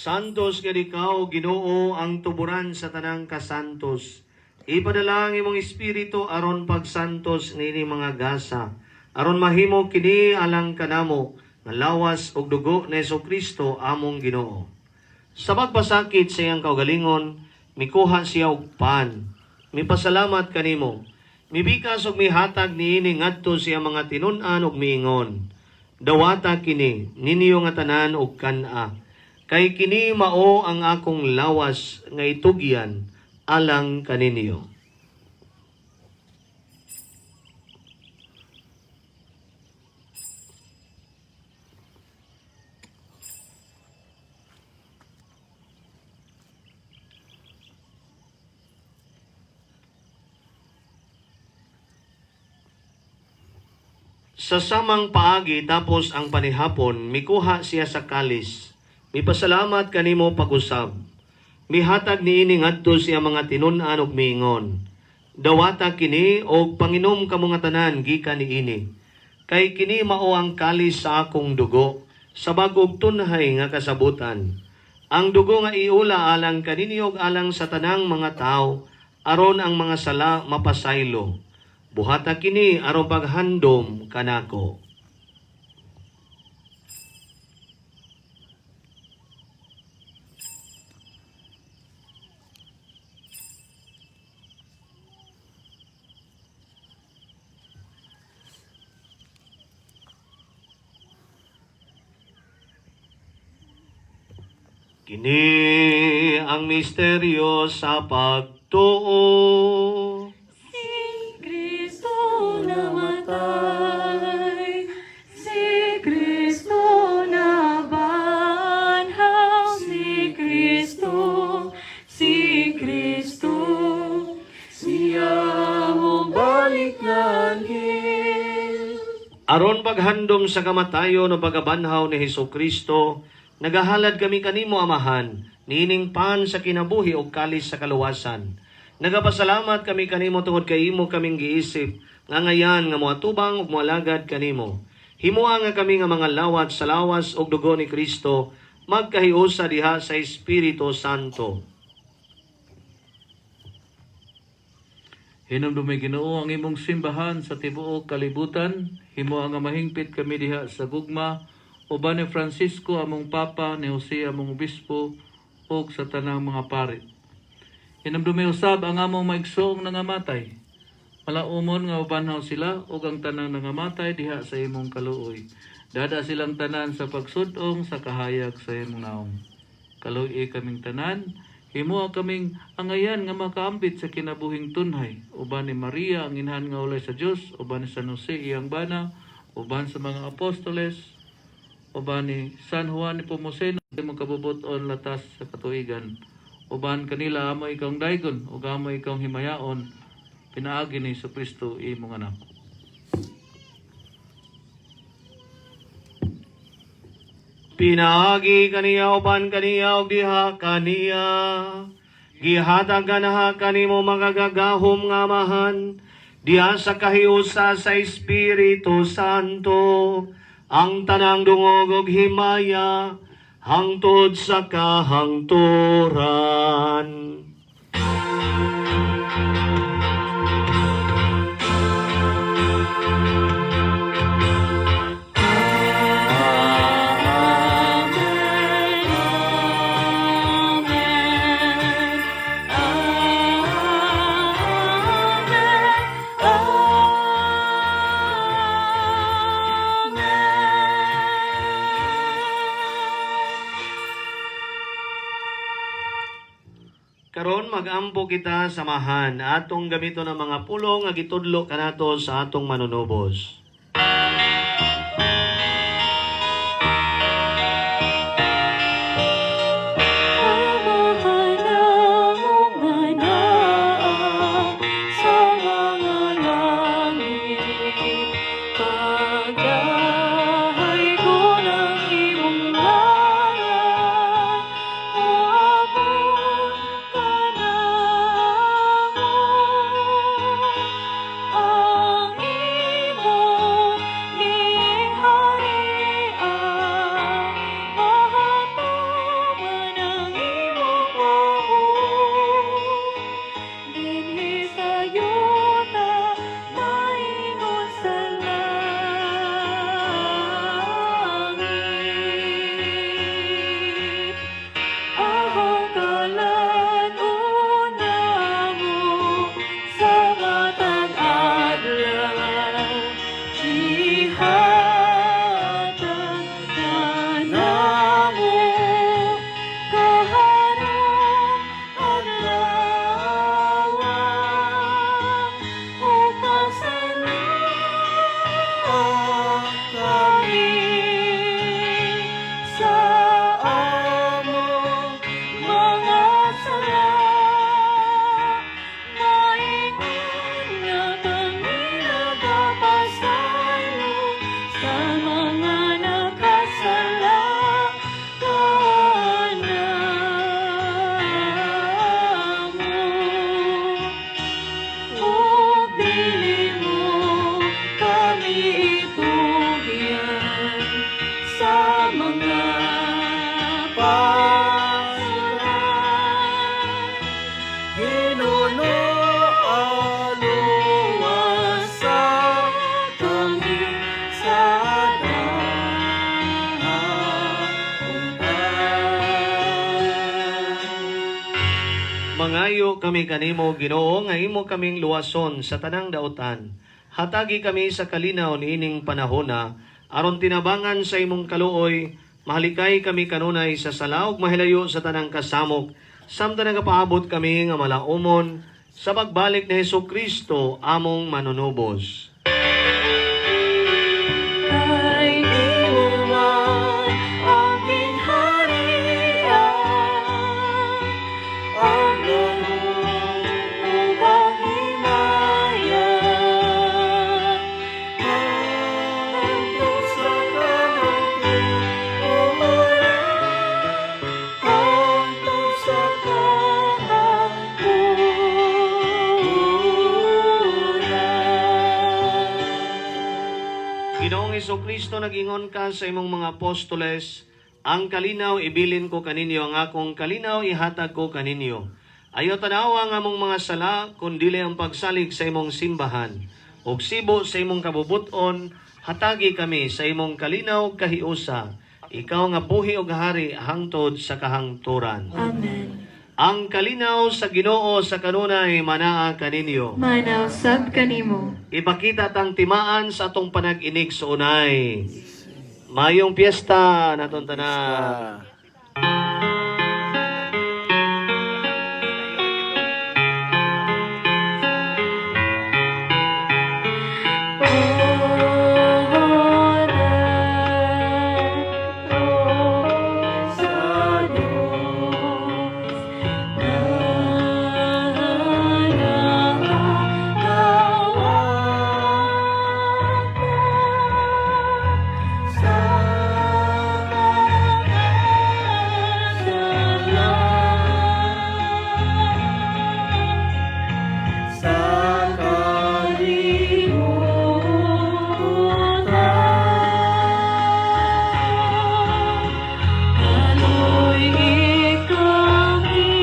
Santos nga ikaw, Ginoo, ang tuburan sa tanang kasantos. Ipadala ang imong espiritu aron pagsantos niini mga gasa, aron mahimo kini alang kanamo nga lawas ug dugo ni Kristo among Ginoo. Sa pagpasakit sa iyang kaugalingon, mikuha siya og pan. Mipasalamat kanimo. Mibikas og mihatag niini ngadto sa iyang mga tinun-an ug miingon: Dawata kini ninyo nga tanan og kan-a, kay kini mao ang akong lawas nga itugyan alang kaninyo. Sa samang paagi tapos ang panihapon, mikuha siya sa kalis. Mipasalamat kanimo pag-usab. Mihatag niini ngadto sa iyang mga tinun-an ug miingon: Dawata kini og panginom kamo nga tanan gikan niini. Kay kini mao ang kalis sa akong dugo, sa bag-ong tunhay nga kasabutan. Ang dugo nga iula alang kaninyo ug alang sa tanang mga tawo, aron ang mga sala mapasaylo. Buhata kini aron paghandom kanako. Kini ang misteryo sa pagtuo. Si Kristo namatay, si Kristo nabanhaw, si Kristo, si Kristo, Siya mobalik nga anghel. Aron paghandom sa kamatayon o pagabanhaw ni Hesus Kristo, nagahalad kami kanimo, Amahan, niining pan sa kinabuhi o kalis sa kaluwasan. Nagapasalamat kami kanimo tungod kay imo kaming giisip nga ngayan nga moatubang ug moalagad kanimo. Himoa nga kami nga mga lawat sa lawas ug dugo ni Kristo magkahiusa diha sa Espiritu Santo. Hinumdumi, Ginoo, ang imong simbahan sa tibuok kalibutan, himoa nga mahingpit kami diha sa gugma uban ni Francisco among Papa, ni Jose among obispo ug sa tanang mga pari. Hinumdumi usab ang among maigsoong nangamatay. Malaumon nga ubanhaw sila ug ang tanang nangamatay diha sa imong kaluoy. Dada silang tanan sa pagsud-ong sa kahayag sa imong naong. Kaluoy kaming tanan, himoa kaming angayan nga makaambit sa kinabuhing tunhay, uban ni Maria ang inahan nga ulay sa Dios, uban ni San Jose iyang bana, uban sa mga apostoles, uban ni San Juan ni Pomuceno imong kabubut-on latas sa katuigan. Uban kanila amo ikang daygon ug amo ikang himayaon pinaagi ni Kristo imong anak. Pinaagi kaniya uban kaniya ug diha kaniya. Gihatag kanaha kanimo makagagahom nga Amahan diha sa kahiusa sa Espiritu Santo ang tanang dungog ug himaya hangtod sa kahangturan. Karon magampo kita samahan atong gamiton ang mga pulong nga gitudlo kanato sa atong manunubos. Amahan among nga naa sa mga langit, pagdahaygon ang imong ngalan, moabot kanamo ang imong Mangayo kami kanimo, Ginoo, nga imo kaming luwason sa tanang dautan. Hatagi kami sa kalinaw niining panahona, aron tinabangan sa imong kaluoy, mahalikay kami kanunay sa sala ug mahilayo sa tanang kasamok, samtang nagapaabot kami nga malaumon sa pagbalik ni Hesus Kristo among manunubos. Kay imo man ang gingharian, ang gahom ug ang himaya, hangtod sa kahangturan, hangtod sa kahangturan. Ginoong Kristo, nag-ingon ka sa imong mga apostoles, "Ang kalinaw ibilin ko kaninyo, ang akong kalinaw ihatag ko kaninyo. Ayaw tanawa ang among mga sala, kundili ang pagsalig sa imong simbahan. Ug sibo sa imong kabubuton, hatagi kami sa imong kalinaw ug kahiusa. Ikaw nga buhi ug hari hangtod sa kahangturan." Amen. Ang kalinaw sa Ginoo sa kanunay manaa kaninyo. Manaw sab kanimo. Ipakita tang timaan sa atong panag-inig sa unay. Mayong piyesta naton tanan. Ah. Sa Diyos sa mga Sa kalibutan. Kaloy kami,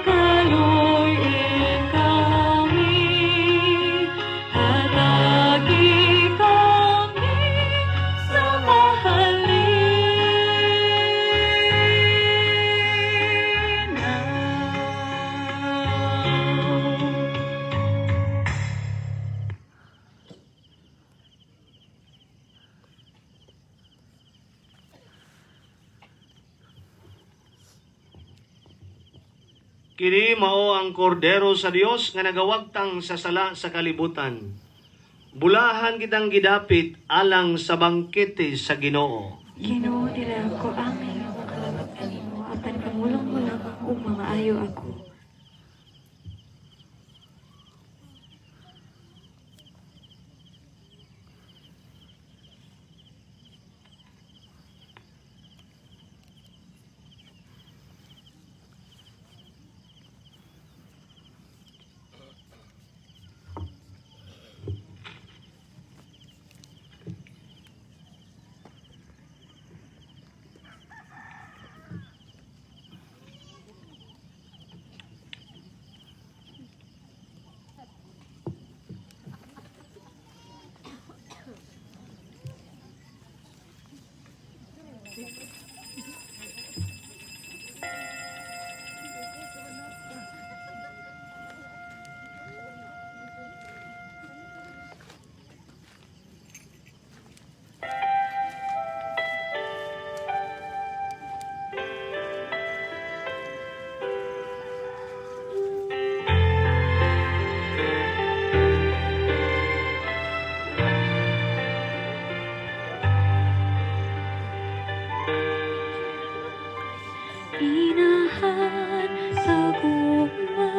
kaloy kami, hatagi kami sa mahalina. Kini mao ang kordero sa Dios nga nagawagtang sa sala sa kalibutan. Bulahan kitang gidapit alang sa bangkete sa Ginoo. Ginoo, dili ako angay nga makalabat kanimo, apan pamulong mo lamang ug mamaayo ako. Inahan sa gugma,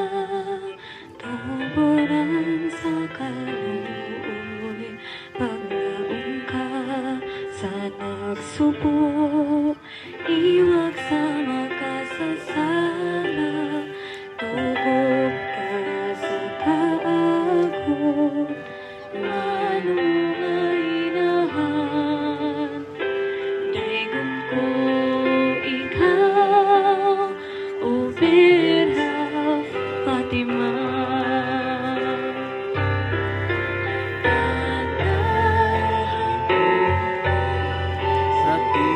tuboran sa kaluoy, paglaom ka sa nagsubo, iwag sa makasasala, tugob ka sa kaagom, manungay inahan. Daygon ko ikaw, O Birhen Fatima. Sa ti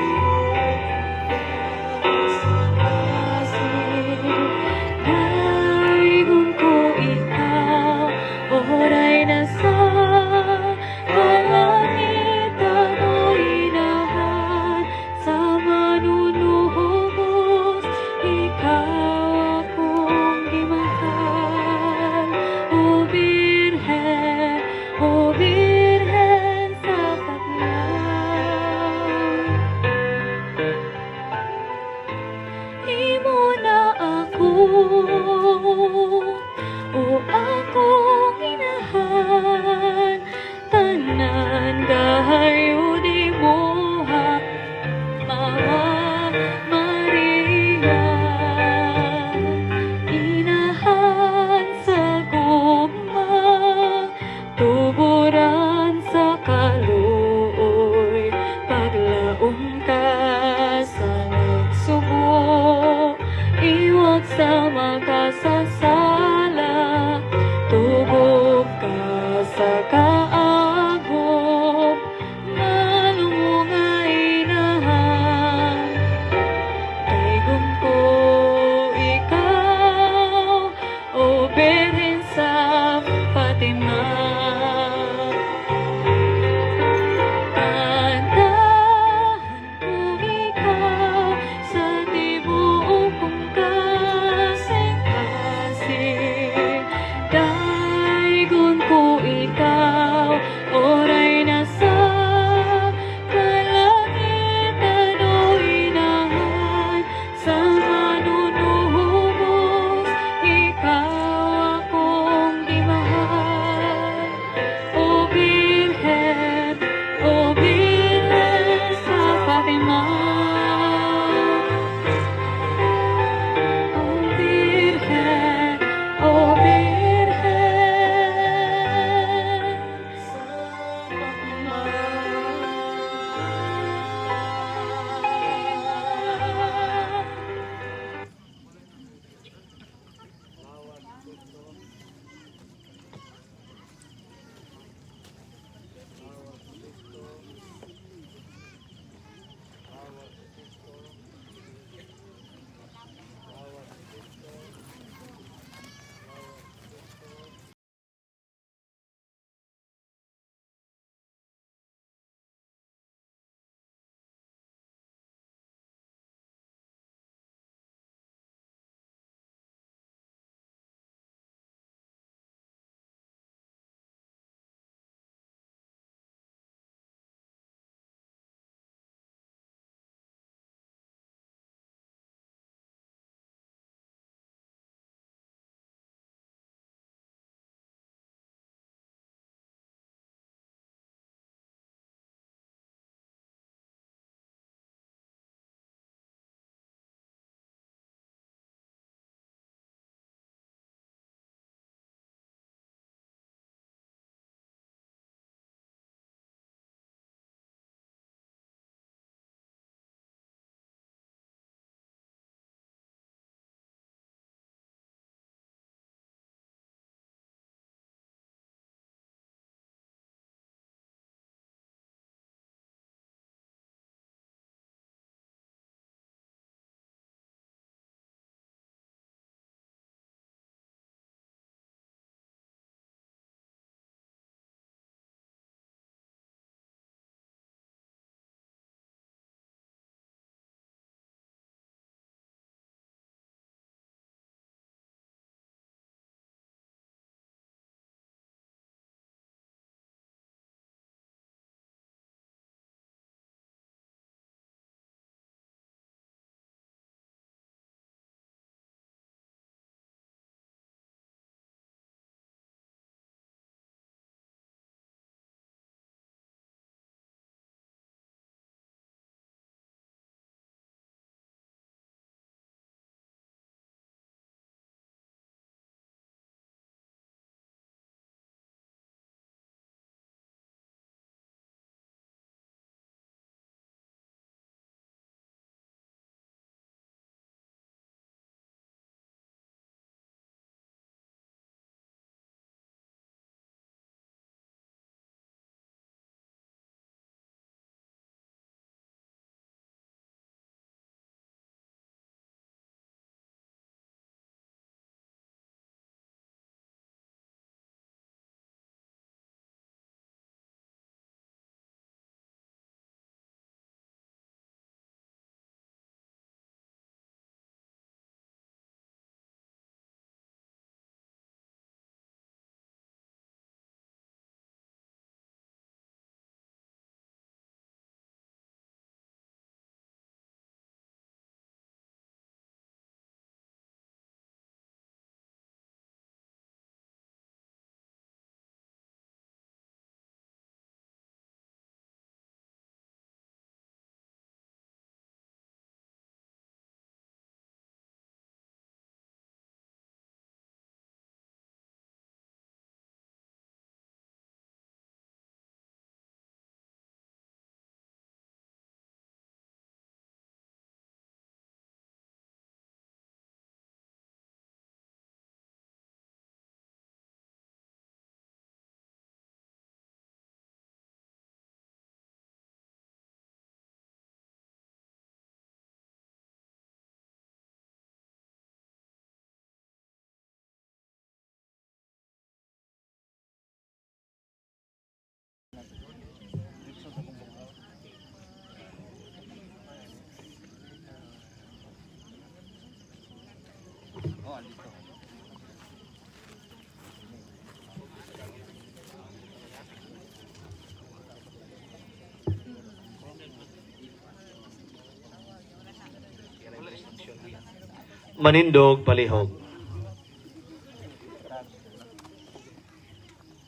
Manindog palihog.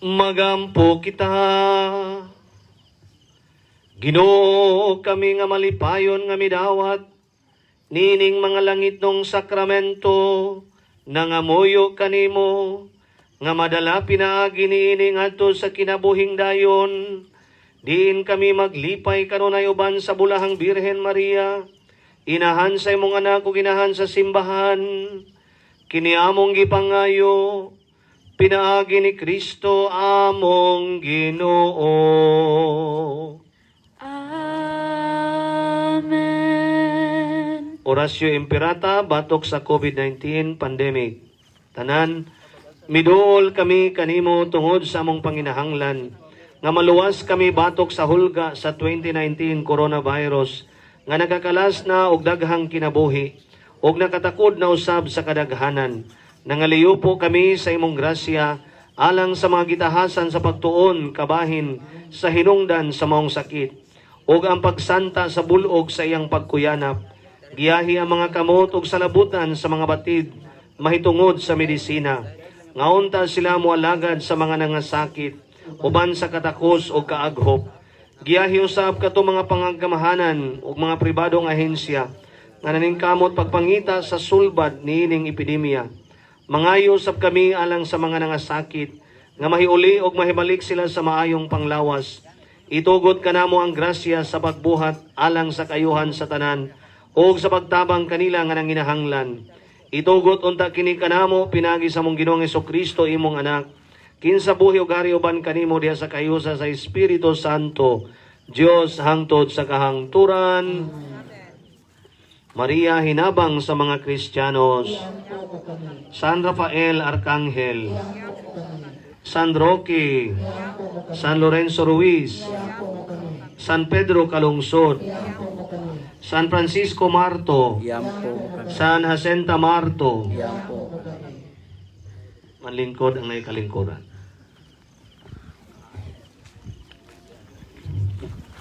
Magampo kita. Ginoo, kami nga malipayon nga midawat nining mga langitnong sakramento, nangamuyo kanimo nga madala pinaagi niini ngadto sa kinabuhing dayon diin kami maglipay kanunay uban sa Bulahang Birhen Maria, inahan sa imong anak ug inahan sa simbahan. Kini among gipangayo pinaagi ni Kristo among Ginoo. Amen. Oratio Imperata batok sa COVID-19 pandemic. Tanan, miduol kami kanimo tungod sa among panginahanglan nga maluwas kami batok sa hulga sa 2019 coronavirus nga nagakalas na og daghang kinabuhi og nakatakod na usab sa kadaghanan. Nangaliyo po kami sa imong grasya alang sa mga gitahasan sa pagtuon kabahin sa hinungdan sa maong sakit ug ang pagsanta sa bulog sa iyang pagkuyanap. Giyahi ang mga kamot ug salabutan sa mga batid mahitungod sa medisina. Nga unta sila moalagad sa mga nangasakit uban sa katakos o kaaghop. Giyahi usab kato mga pangagamahanan ug mga pribadong ahensya nga naningkamot pagpangita sa sulbad niining epidemya. Mangayo usab kami alang sa mga nangasakit nga mahiuli og mahibalik sila sa maayong panglawas. Itugot kanamo ang grasya sa pagbuhat alang sa kayuhan sa tanan ug sa pagtabang kanila nga nanginahanglan. Itugot unta kini kanamo pinagi sa among Ginoong Kristo, imong anak. Kinsa buhi ug hari uban kanimo diha sa kayusa sa Espiritu Santo, Dios hangtod sa kahangturan. Maria, hinabang sa mga Kristiyanos. San Rafael Arcangel, San Roque, San Lorenzo Ruiz, San Pedro Calungsod, San Francisco Marto, Iampo mo kami. San Jacinta Marto. Iampo mo kami. Manlingkod ang naikalingkuran.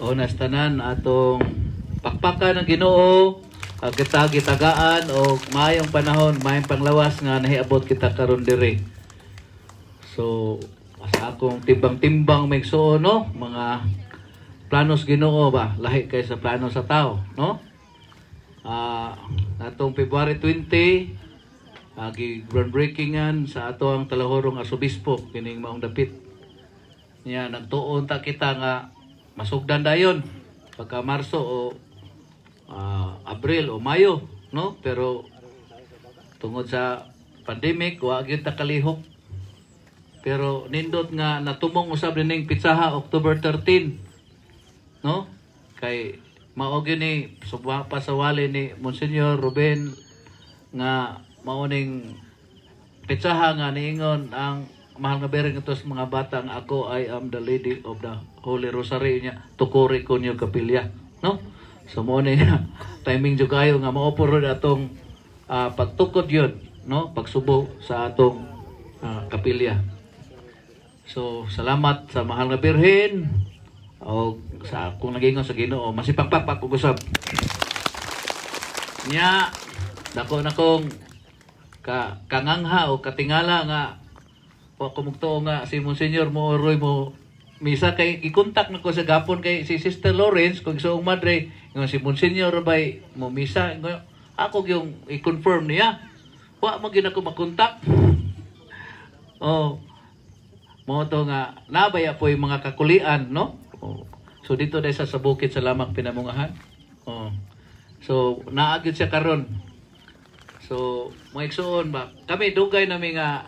O nastanan atong pakpakan ng Ginoo, kag kita gitagaan og maayong panahon, maayong panglawas nga nahiabot kita karon diri. So sa akong timbang-timbang mga igsuon, no, mga planos Ginoo ba lahi kay sa plano sa tao, no? Atong February 20, gi groundbreakingan sa ato ang Talahorong Arsobispo kining maong dapit. Niya nagtuon ta kita nga masugdan dayon pagka Marso o Abril o Mayo, no? Pero tungod sa pandemic, wa gyud ta kalihok. Pero nindot nga natumong usab nining pitsaha October 13, no? Kay mao gyud ni subwa pa sa wali ni Monsignor Ruben nga mao ning pitsaha nga niingon ang mahal nga Birhen ngadto sa mga bata nga ako, "I am the Lady of the Holy Rosary," nya tukuri ko niyo kapilya, no? So mao ni timing jud kayo nga mao puro atong pagtukod yun, no, pagsubo sa atong kapilya. So salamat sa mahal nga Birhen o sa akong nagingon sa Ginoo, masipagpakpak og usab nya. Dako na kong ka kangangha o katingala nga wa ko mugtuo nga si Monsignor mo oroy mo misa kay gikontak na ko sa gapon kay si Sister Lawrence kung sa madre nga si Monsignor bay mo misa. Ingon, ako yung i-confirm niya, wa man gyud ako makontak. Oh, mao to nga nabaya po yung mga kakulian, no? Oh. So dito dahil sa bukid sa Lamak Pinamungahan. Oh. So naa gyud siya karon. So mga igsuon ba, kami dugay nami nga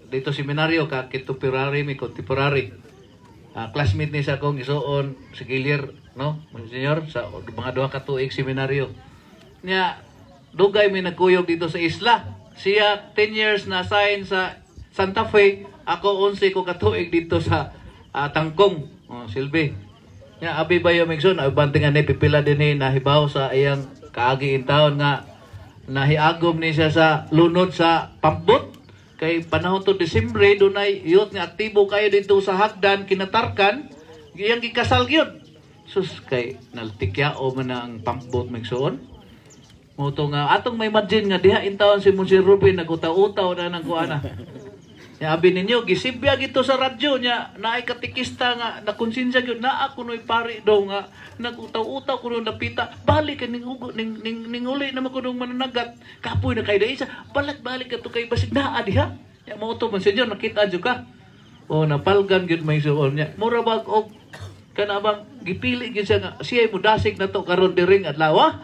dito seminaryo ka contemporary mi, contemporary. Classmate ni sa akong igsuon si Gilier, no? Monsignor sa mga 2 ka tuig seminaryo. Nya dugay mi nagkuyog dito sa isla. Siya 10 years na assign sa Santa Fe, ako 11 ko katuig dito sa Tangkong, oh, Silbi. Nya abi ba yung igsoon, abante nga ni pipila din ni nahibaw sa iyang kaagi in taon nga Nahiagom ni siya sa lunod sa pumpboat. Kay panahon to Disyembre, dunay youth nga aktibo kayo dito sa hagdan, kinatarkan, iyang gikasal gyud. Sus, kay naltikya o man na ang pumpboat, migsuon. Mo to nga atong may imagine nga diha intawon si Monsignor Ruben nagutaw-utaw na ng kuana. Nya abi ninyo gisibya gito sa radyo nya naay katikista nga nakonsensya gyud naa kunoy pari daw nga nagutaw-utaw kuno napita balik ning ugo ning ning, ning uli naman kunong mananagat kapoy na kay isa balik-balik kadto kay basig naa diha. Nya mo to, Monsignor, nakita jud ka. O napalgan gyud may suon niya. Mura bag og kana bang gipili gyud siya nga siya mo dasig na to karon diring adlaw.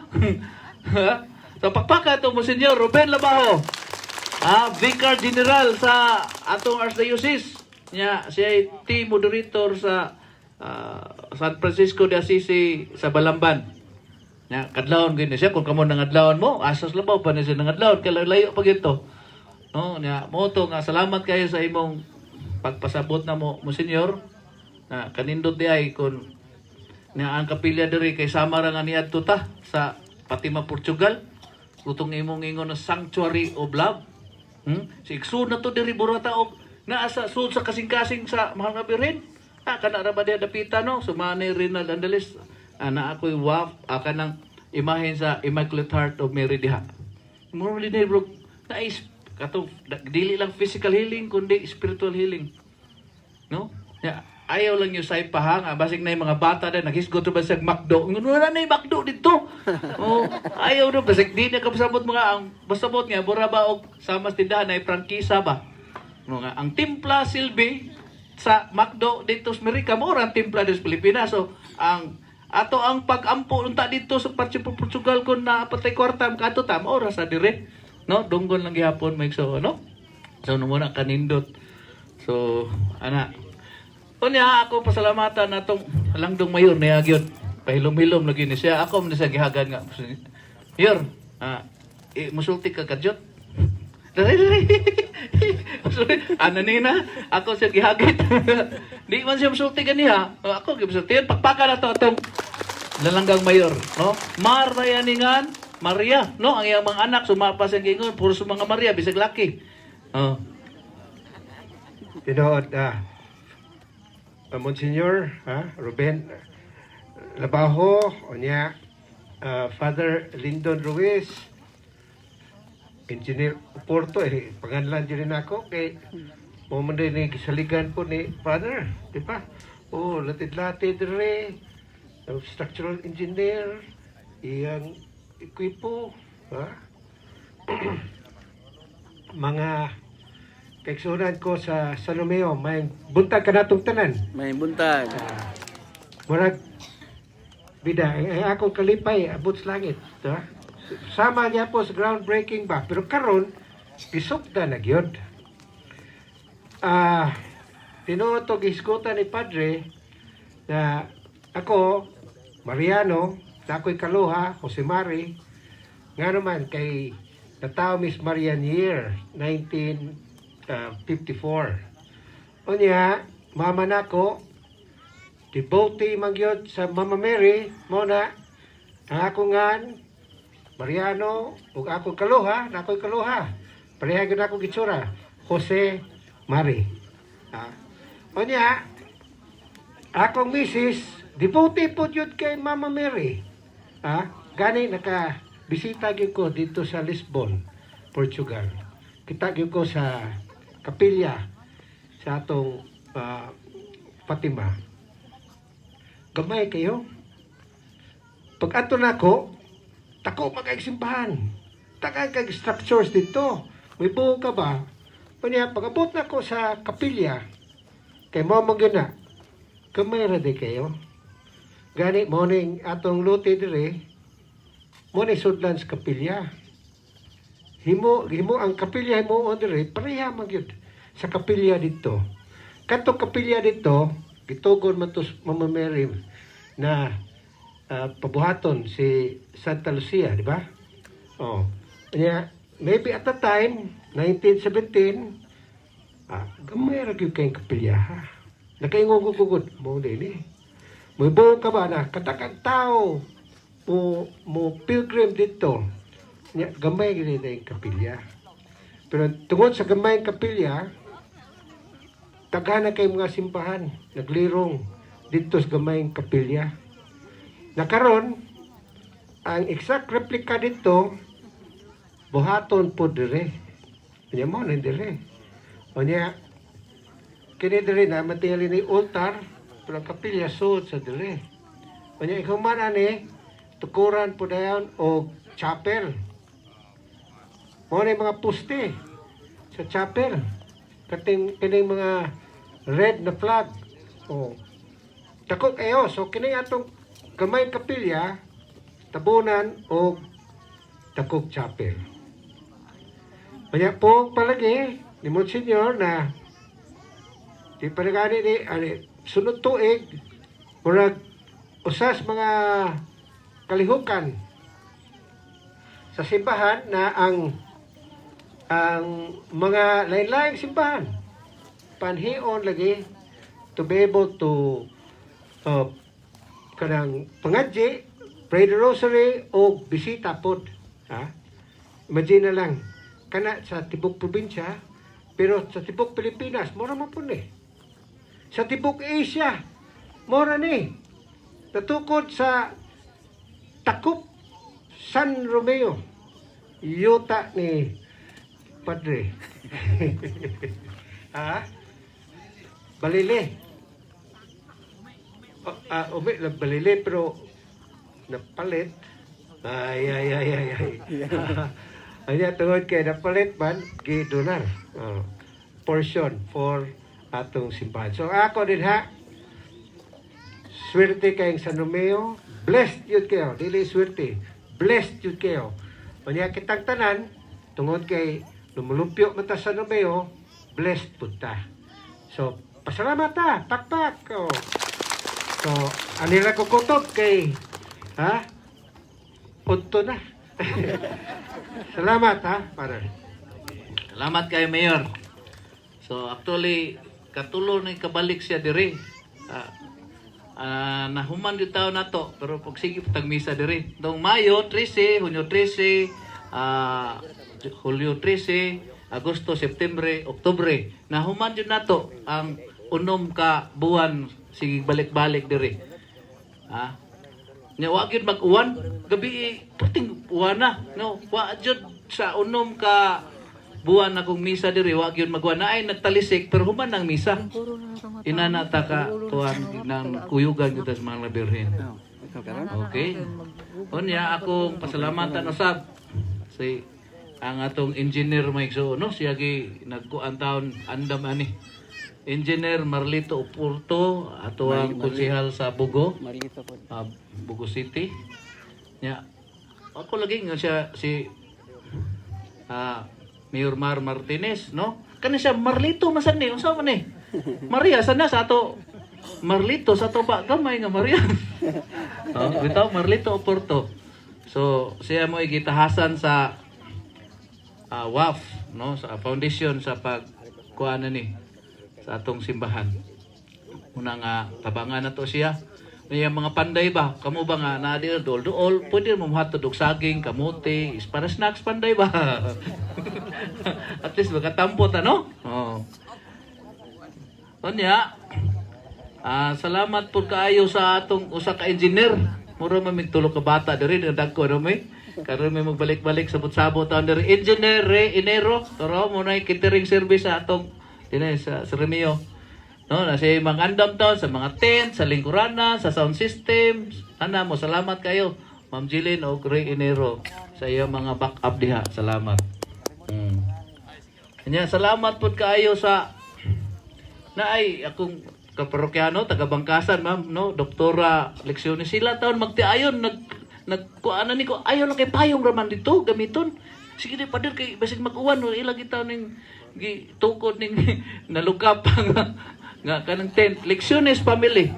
So pakpaka to Monsignor Ruben Labajo. Vicar General sa atong Archdiocese. Nya siya ay team moderator sa San Francisco de Assisi sa Balamban. Nya kadlawon gyud ni siya kung kamo nangadlawon mo, asas labaw pa ni siya nangadlawon kay layo pa gyud to. No, nya mo to nga salamat kayo sa imong pagpasabot na mo, Monsignor. Na kanindot di ay kun na ang kapilya diri kay sama ra nga niadto ta sa Fatima, Portugal. Utong imong ingon na sanctuary of love. Si igsoon na to diri burata og naa sa sud sa kasing-kasing sa Mahal nga Birhen. Kana ra ba diha dapita, no? Sumani Rinald Andalis. Na ako'y waf kanang imahen sa Immaculate Heart of Mary diha. Normally ni bro, na is kato dili lang physical healing kundi spiritual healing. No? Ya, ayaw lang yung say pa nga basig na yung mga bata na naghisgot ba sa McDo. Ngun wala na yung McDo dito. Oh, ayaw no basig di na kapasabot mga ang basabot nga bura ba og sama sa tindahan ay prangkisa ba. No nga ang timpla silbi sa McDo dito sa Amerika mo ang timpla dito sa Pilipinas. So ang ato ang pag-ampo unta dito sa Portugal kung napatay kwarta kadto ta mao ra sa dire. No, dunggon lang gihapon may so no. So no muna kanindot. So ana. Unya ako pasalamatan natong langdong mayor niya gyud. Pahilom-hilom lagi ni siya. Ako man siya gihagan nga. Mayor, musulti ka kadyot. Dali, dali. Ano ni na? Ako siya gihagit. Di man siya musulti ganiha. Ako gimusulti. Pakpaka na to atong lalanggang mayor, no? Maria ningan Maria, no? Ang iyang mga anak sumapa sa gingon, puro sa mga Maria bisag laki. Oh. Tinuod, Monsignor Ruben Labajo, unya, Father Lyndon Ruiz, Engineer Porto, eh, panganlan dyan rin ako, kay mo man din ni gisaligan po ni Father, di ba? Oh, latid-latid re, structural engineer, iyang equipo, ha? Mga kaigsuonan ko sa Salomeo, may buntag kanatong tanan. May buntag. Murag bida ang akong kalipay abot sa langit, diba? Sama niya po sa groundbreaking ba, pero karon gisugda na gyud. Tinuod to gihisgutan ni Padre na ako Mariano, na ako'y kaluha, Jose Mari, nga naman kay natawo Miss Marian year 1954. Unya, mama nako devotee man gyud sa Mama Mary, mo na ang ako ngan Mariano ug akong kaluha, na ako'y kaluha. Pareha gyud ako gitsura, Jose Mari. Unya, akong misis, devotee po gyud kay Mama Mary. Gani naka bisita gyud ko dito sa Lisbon, Portugal. Kita gyud ko sa kapilya sa atong Fatima. Gamay kayo. Pag ato nako, tako magay simbahan. Takay kag structures dito. May buo ka ba? Unya, pag-abot na ko sa kapilya, kay mo man gyud na, gamay ra di kayo. Gani, morning atong luti dire, mo ni sudlan sa kapilya. Himo, himo ang kapilya himo dire, pareha man gyud sa kapilya dito. Katong kapilya dito, gitugon man to sa Mama Mary na pabuhaton si Santa Lucia, di ba? Oh. Kanya, maybe at the time, 1917, gamay ra gyud kayong kapilya ha. Nakaingon ko gugod, mo din eh. May buo ka ba na katakang tao mo mo pilgrim dito. Nya, gamay gini na yung kapilya. Pero tungod sa gamay ang kapilya, daghan na kay mga simbahan naglirong dito sa gamay ang kapilya. Nakaron, ang exact replica dito buhaton po dire. Unya mo na dire. Unya kini dire na matingali ni altar, pero ang kapilya sud sa dire. Unya ikaw man ani tukuran po dayon og chapel. Mao na yung mga poste sa chapel. Kating kining mga red na flag. Oh. Dako kayo. So kini atong gamay kapilya tabunan og dakog chapel. Kaya po palagi ni Monsignor na di pa na gani ni ani, sunod tuig murag usas mga kalihukan sa simbahan na ang mga lain-laing simbahan panhion lagi to be able to kanang pangadji, pray the rosary o bisita pod, ha. Imagine na lang kana sa tibok probinsya, pero sa tibok Pilipinas mura man pud ni. Sa tibok Asia mura ni natukod sa Takup, San Romeo, yuta ni Padre, ha. Balili. O, umi lang Balili, pero napalit. Ay, ay, ay, ay, ay. Ay, tungod kay napalit man, gidonar. Oh, portion for atong simbahan. So ako din ha, swerte kayong San Romeo, blessed yun kayo, dili swerte, blessed yun kayo. Unya kitang tanan, tungod kay lumulumpyo man ta sa San Romeo, blessed pud ta. So, pasalamat ta, pakpak. Oh. So, anila ko kutob kay, ha? Unto na. Salamat ha, Father. Salamat kay Mayor. So actually katulo na kabalik siya diri. Nahuman yung tao nato pero pag sige tag misa diri. Dong Mayo 13, Hunyo 13, Hulyo 13, Agosto, Septembre, Oktubre. Nahuman jud nato ang unom ka buwan, sige balik-balik diri. Ah. Nya wa gyud mag-uwan, gabi puting uwan na. No, wa jud sa unom ka buwan akong misa diri, wa gyud mag-uwan na ay nagtalisik pero human ang misa. Inana ta ka tuan ng kuyugan kita sa mga birhen. Ikaw karon? Okay. Unya akong pasalamatan usab si ang atong engineer Mike, so no siya gi nagkuan taon andam ani. Engineer Marlito Oporto, ato ang konsehal sa Bugo. Marlito po. Bugo City. Nya ako lagi nga siya si Mayor Mar Martinez, no? Kani siya Marlito masan ni, unsa man ni? Maria sana sa ato Marlito sa ato ba gamay nga Maria. Oh, bitaw Marlito Oporto. So siya mo gitahasan sa WAF, no, sa foundation sa pag kuan na ni sa atong simbahan. Una nga tabangan na to siya. May mga panday ba? Kamo ba nga naa di duol duol, pwede mo mohatod og saging, kamote, is para snacks panday ba? At least makatampot ano? Oh. Unya, salamat po kaayo sa atong usa ka engineer. Mura man mig tulo ka bata diri nga dagko no may. Karon may magbalik-balik sa sabot taon diri. Engineer Re Enero, toro mo na catering service sa atong dinhi sa Remeo. No, na siya mga andam taon sa mga tent, sa lingkurana, sa sound system. Ana mo salamat kayo. Ma'am Jilin o Ray Enero sa iyong mga backup diha. Salamat. Nya salamat pud kaayo sa naay akong kaparokyano taga Bangkasan, ma'am, no, Doktora Leksyones, sila taon magtiayon nag nagkuan ni ko, ayo lang kay payong raman dito gamiton, sige di pader kay basig mag-uwan no, ila gitaw ning gitukod ning nalukap nga kanang tent. Leksyones family,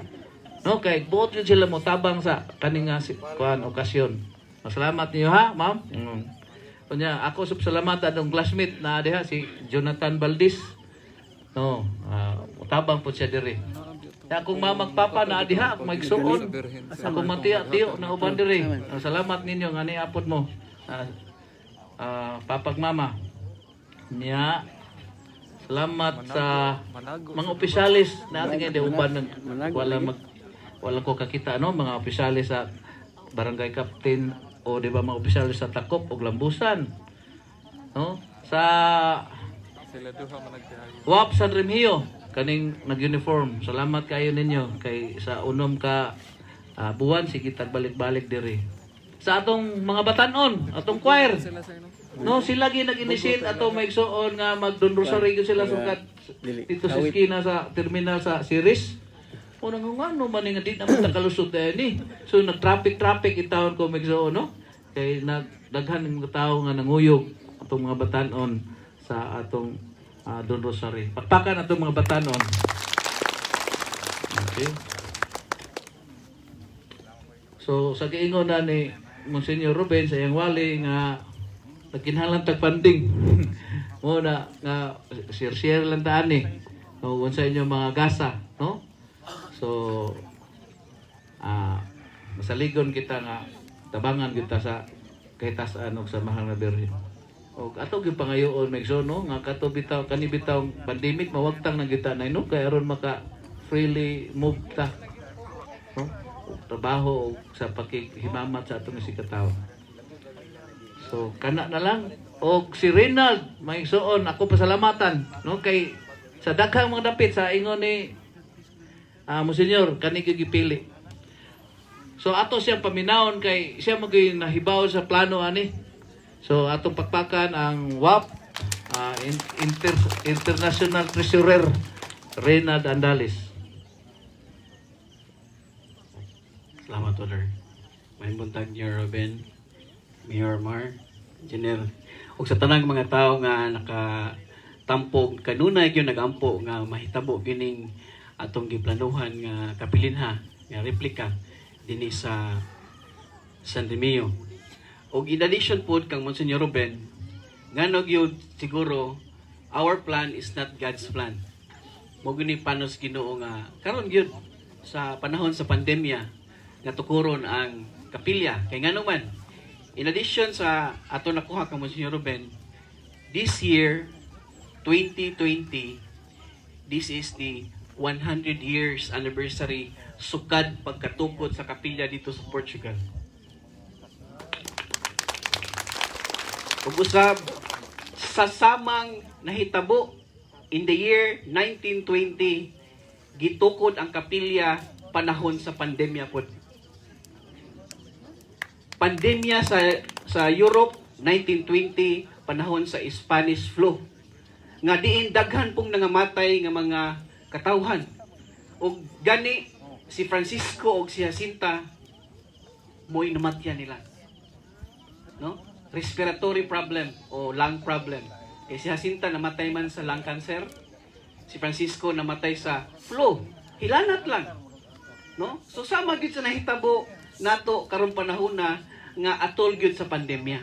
no, kay buot yun sila mo tabang sa kaning nga kuan okasyon. Salamat niyo ha, ma'am. Unya ako sub salamat atong classmate na diha, si Jonathan Valdez. No, tabang po siya diri. Ya, akong mama ug papa na diha, akong maigsuon. Akong matiya tiyo na uban diri. Salamat ninyo nga niapod mo. Papag mama. Nya, salamat sa mga opisyalis natin ngayon di uban nag wala mag wala ko kakita, no, mga opisyalis sa barangay captain o di ba, mga opisyalis sa Takop ug Lambusan, no, sa WAP San Remigio, kaning nag-uniform. Salamat kayo ninyo kay sa unom ka buwan sige tag balik-balik diri. Sa atong mga batanon, atong choir. No, sila gyud nag-initiate ato, maigsoon, nga mag-Don Rosario gyud sila sukad dito sa eskina sa terminal sa Ceres. Unang nga ano man nga di naman nakalusot ni. So nag-traffic traffic intawon ko, maigsoon, no? Kay nagdaghan ng mga tao nga nanguyog atong mga batanon sa atong Don Rosario. Pakpakan atong mga batanon. Okay. So sa giingon na ni Monsignor Ruben sa iyang wali nga nagkinahanglan tag funding. Mo na nga share-share lang ta ani. No, unsa inyo mga gasa, no? So masaligon kita nga tabangan kita sa kahitasan og sa mahal nga Birhen. Og ato gyud pangayoon, Megso, no, nga kato bitaw kani bitaw pandemic mawagtang na kita na, no, kay aron maka freely move ta, no, og trabaho og sa pakighimamat sa atong isigkatawo. So kana na lang, og si Reynald, maigsoon, ako pasalamatan, no, kay sa daghang mga dapit, sa ingon ni Monsignor, kani gyud gipili. So ato siyang paminawon kay siya magyud nahibaw sa plano ani. So atong pakpakan ang WAP International Treasurer Reynald Andales. Salamat, Father. May buntag niyo, Ruben, Mayor Mar, Engineer, ug sa tanang mga tao nga nakatampog kanunay gyud nagampo nga mahitabo kining atong giplanuhan nga kapilinha nga replika dinhi sa San Remigio. Ug in addition pod kang Monsignor Ruben, ngano gyud siguro our plan is not God's plan. Mo gyud ni panos Ginoo nga karon gyud sa panahon sa pandemya nga tukuron ang kapilya, kay ngano man, in addition sa ato nakuha kang Monsignor Ruben, this year 2020, this is the 100 years anniversary sukad pagkatukod sa kapilya dito sa Portugal. Ug usab sa samang nahitabo in the year 1920, gitukod ang kapilya panahon sa pandemya pod. Pandemya sa Europe 1920, panahon sa Spanish flu nga diin daghan pong nangamatay nga mga katawhan, ug gani si Francisco ug si Jacinta mo'y namatyan nila, no, respiratory problem o lung problem, kay si Jacinta namatay man sa lung cancer, si Francisco namatay sa flu, hilanat lang, no? So sama gyud sa nahitabo nato karong panahon na nga atol gyud sa pandemya,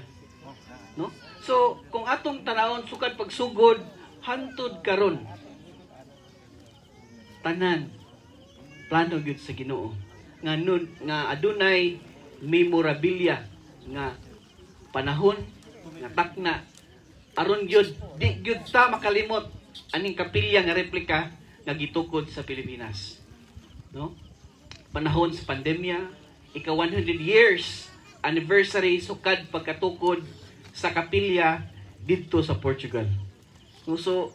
no? So kung atong tanawon sukad pagsugod hantod karon, tanan plano gyud sa Ginoo nga nun nga adunay memorabilia nga panahon nga takna aron gyud di gyud ta makalimot aning kapilya nga replika nga gitukod sa Pilipinas, no, panahon sa pandemya, ika 100 years anniversary sukad pagkatukod sa kapilya didto sa Portugal. No, so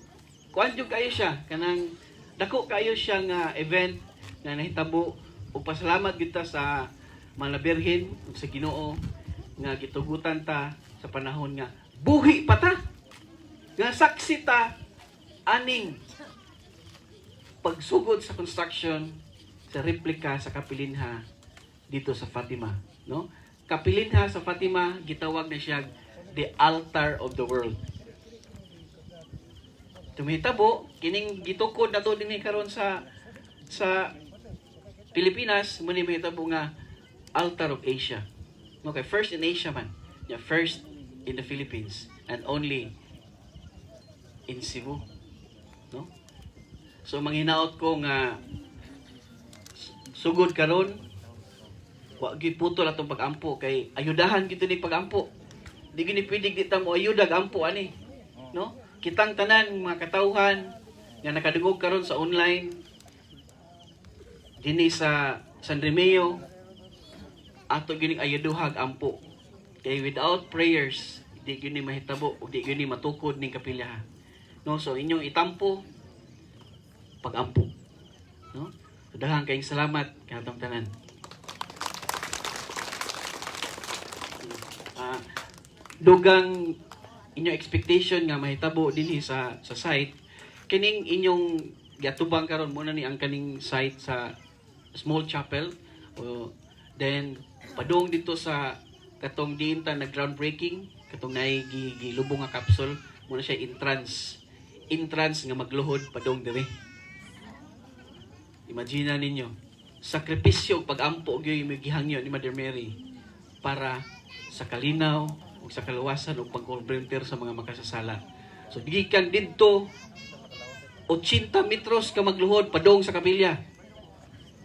kuan jud kayo siya, kanang dako kayo siya nga event nga nahitabo, ug pasalamat gyud ta sa mga Birhen ug sa Ginoo nga gitugutan ta sa panahon nga buhi pa ta nga saksi ta aning pagsugod sa construction sa replika sa kapilinha dito sa Fatima, no? Kapilinha sa Fatima, gitawag na siya the altar of the world. Tumihitabo kining gitukod na to dinhi karon sa Pilipinas, mo ni mahitabo nga altar of Asia. Okay, first in Asia man. Yeah, first in the Philippines and only in Cebu. No? So manghinaot ko nga sugod karon wa gyud putol atong pagampo kay ayudahan gyud ni pagampo. Di Di gyud ni pwede di ta mo ayudag ampo ani. No? Kitang tanan mga katawhan nga nakadungog karon sa online dinhi sa San Remeo, ato gyud ning ayuduhag ampo. Kay without prayers, di gyud ni mahitabo ug di gyud ni matukod ning kapilya. No, so inyong itampo pagampo. No? So, daghang kayong salamat kanatong tanan. Dugang inyong expectation nga mahitabo dinhi sa site, kining inyong giatubang karon mo na ni ang kaning site sa small chapel o then padung dito sa katong diin ta nag groundbreaking, katong naay gilubong nga capsule mo na siya, entrance nga magluhod padung diri. Imagine ninyo, sakripisyo ug pagampo gyud yung gihangyo ni Mother Mary para sa kalinaw ug sa kaluwasan ug pagkonverter sa mga makasasala. So gikan didto 80 metros ka magluhod padung sa kapilya.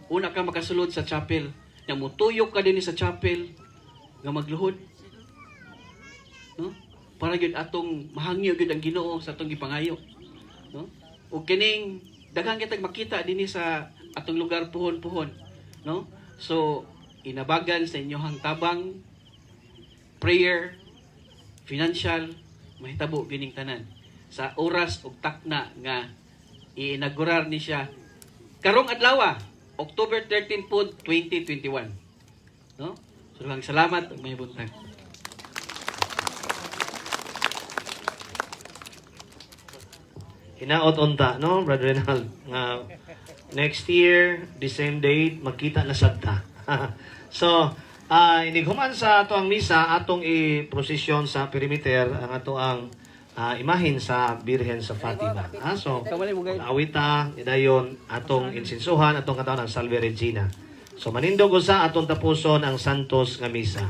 Una ka makasulod sa chapel. Nya mutuyok ka dinhi sa chapel nga magluhod. No? Para gyud atong mahangyo gyud ang Ginoo sa atong gipangayo. No? Ug kining daghan kitag makita dinhi sa atong lugar puhon-puhon, no? So inabagan sa inyohang tabang, prayer, financial, mahitabo gining tanan sa oras ug takna nga i-inaugurar ni siya karong adlaw, October 13 po 2021, no? So daghang salamat ug may buntag. Hinaot unta, no, Brother Renald, nga next year, the same date, magkita na sad ta. So, inighuman sa ato ang misa, atong i-prosesyon sa perimeter ang ato ang imahin sa Birhen sa Fatima. So, awita, idayon atong insinsuhan, atong katawan ang Salve Regina. So, manindog usa atong tapuson ang Santos nga misa.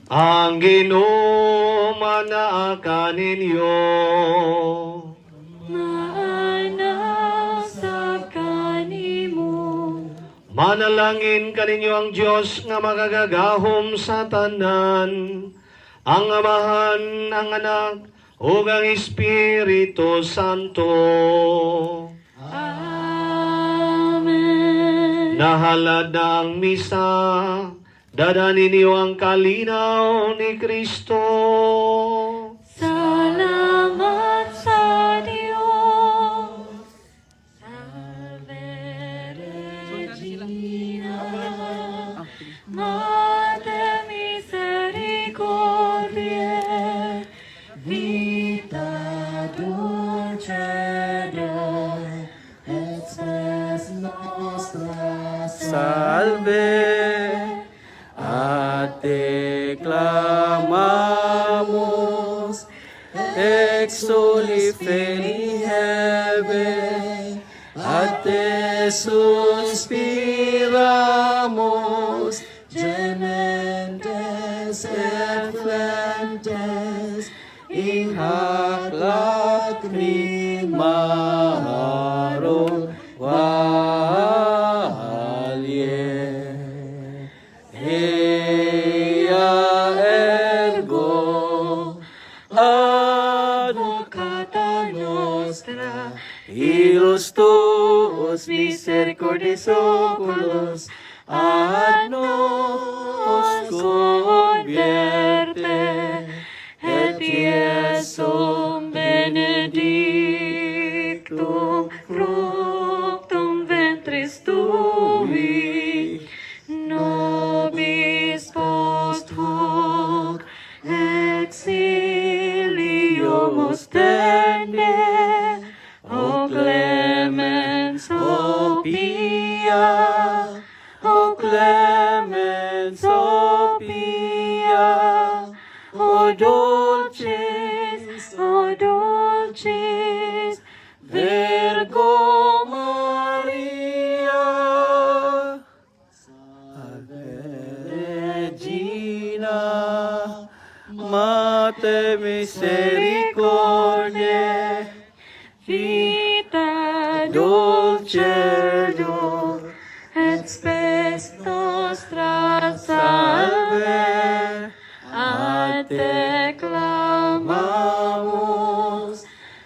Ang Ginoo manaa kaninyo. Maana sa kanimo. Manalangin kaninyo ang Dios nga makagagahom sa tanan, ang Amahan, ang Anak, ug ang Espiritu Santo. Amen. Nahalad na ang misa, dada ninyo ang kalinaw ni Kristo. Salamat sa Diyos. Salve Regina, Mater misericordiae, vita dulcedo, et spes nostra. Salve, a te clamamos, exuli filii Hevae, a te suspiramus, gementes et flentes, in hac lacrimarum valle. Eia ergo advocata nostra, illos tuos misericordis oculos ad nos convierte, et Iesum benedictum fructum ventris tui, nobis post hoc exilium ostende, O clemens, O pia, O clemens, O pia, O dulcis, O dulcis Virgo Maria. Salve Regina, Mater misericordiae, vita dulcedo, et spes nostra salve. Salve. Te clamamus,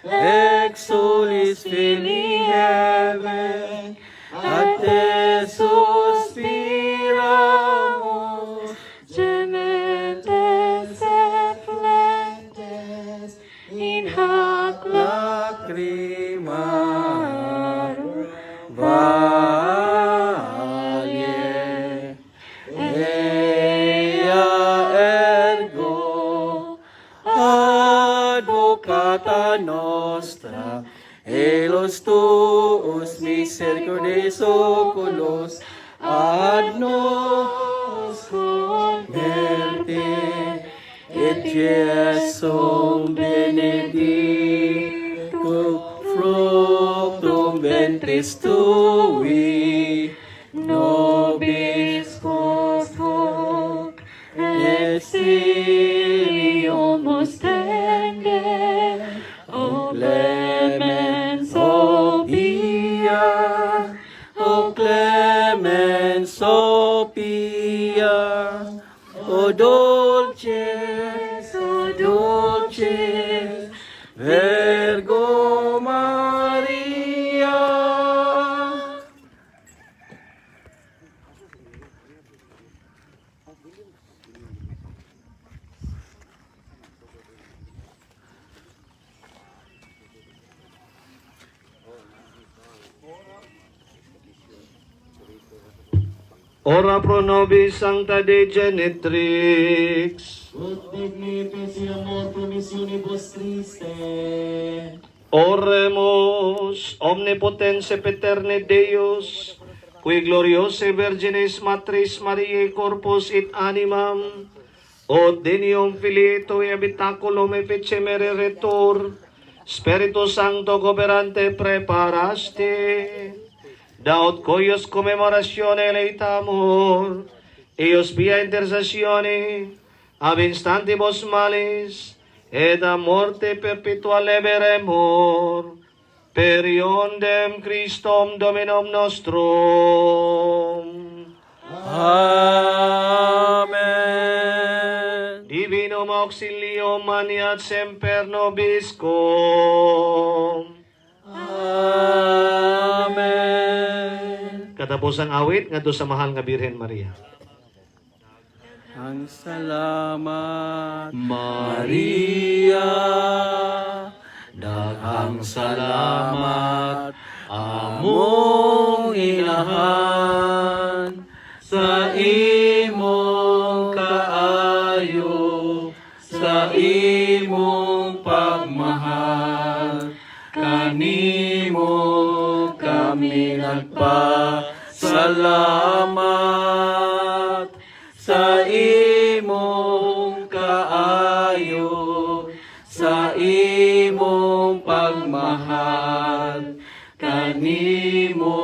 exulis filii Hevae, ad te suspiramus, Gementes et flentes in hac lacrimarum valle. Ea ergo advocata nostra, illos tuos misericordes oculos ad nos converte, et Iesum benedictum fructum ventris tui, nobis post hoc exilium ostende, O clemens, O pia, O clemens, O pia, O dulcis, O dulcis Virgo Maria. Ora pro nobis Sancta Dei Genitrix. Ut dignipes in amor promissionibus Christe. Oremus, omnipotens eterne Deus, qui gloriose Virginis Matris Mariae corpus et animam, ut dinium Filii tui habitaculum efficimere retur, Spiritu Sancto cooperante preparasti, daut cuius commemoratione leitamur, eius pia intercessione, ab instantibus malis, et a morte perpetua leberemur, per iondem Christum Dominum nostrum. Amen. Divinum auxilium maniat semper nobiscum. Amen. Katapos ang awit ngadto sa mahal nga Birhen Maria. Ang salamat, Maria. Daghang salamat, among inahan, sa imong kaayo, sa imong pagmahal. Kanimo kami nagpasalamat sa imong kaayo, sa imong pagmahal. Kanimo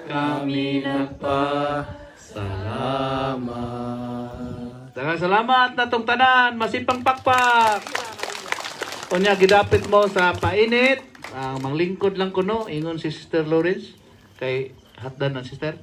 kami nagpasalamat. Daghang salamat natong tanan, masipang pakpak. Unya gidapit mo sa painit, ang manglingkod lang kuno ingon si Sister Lawrence kay hatdan ang sister.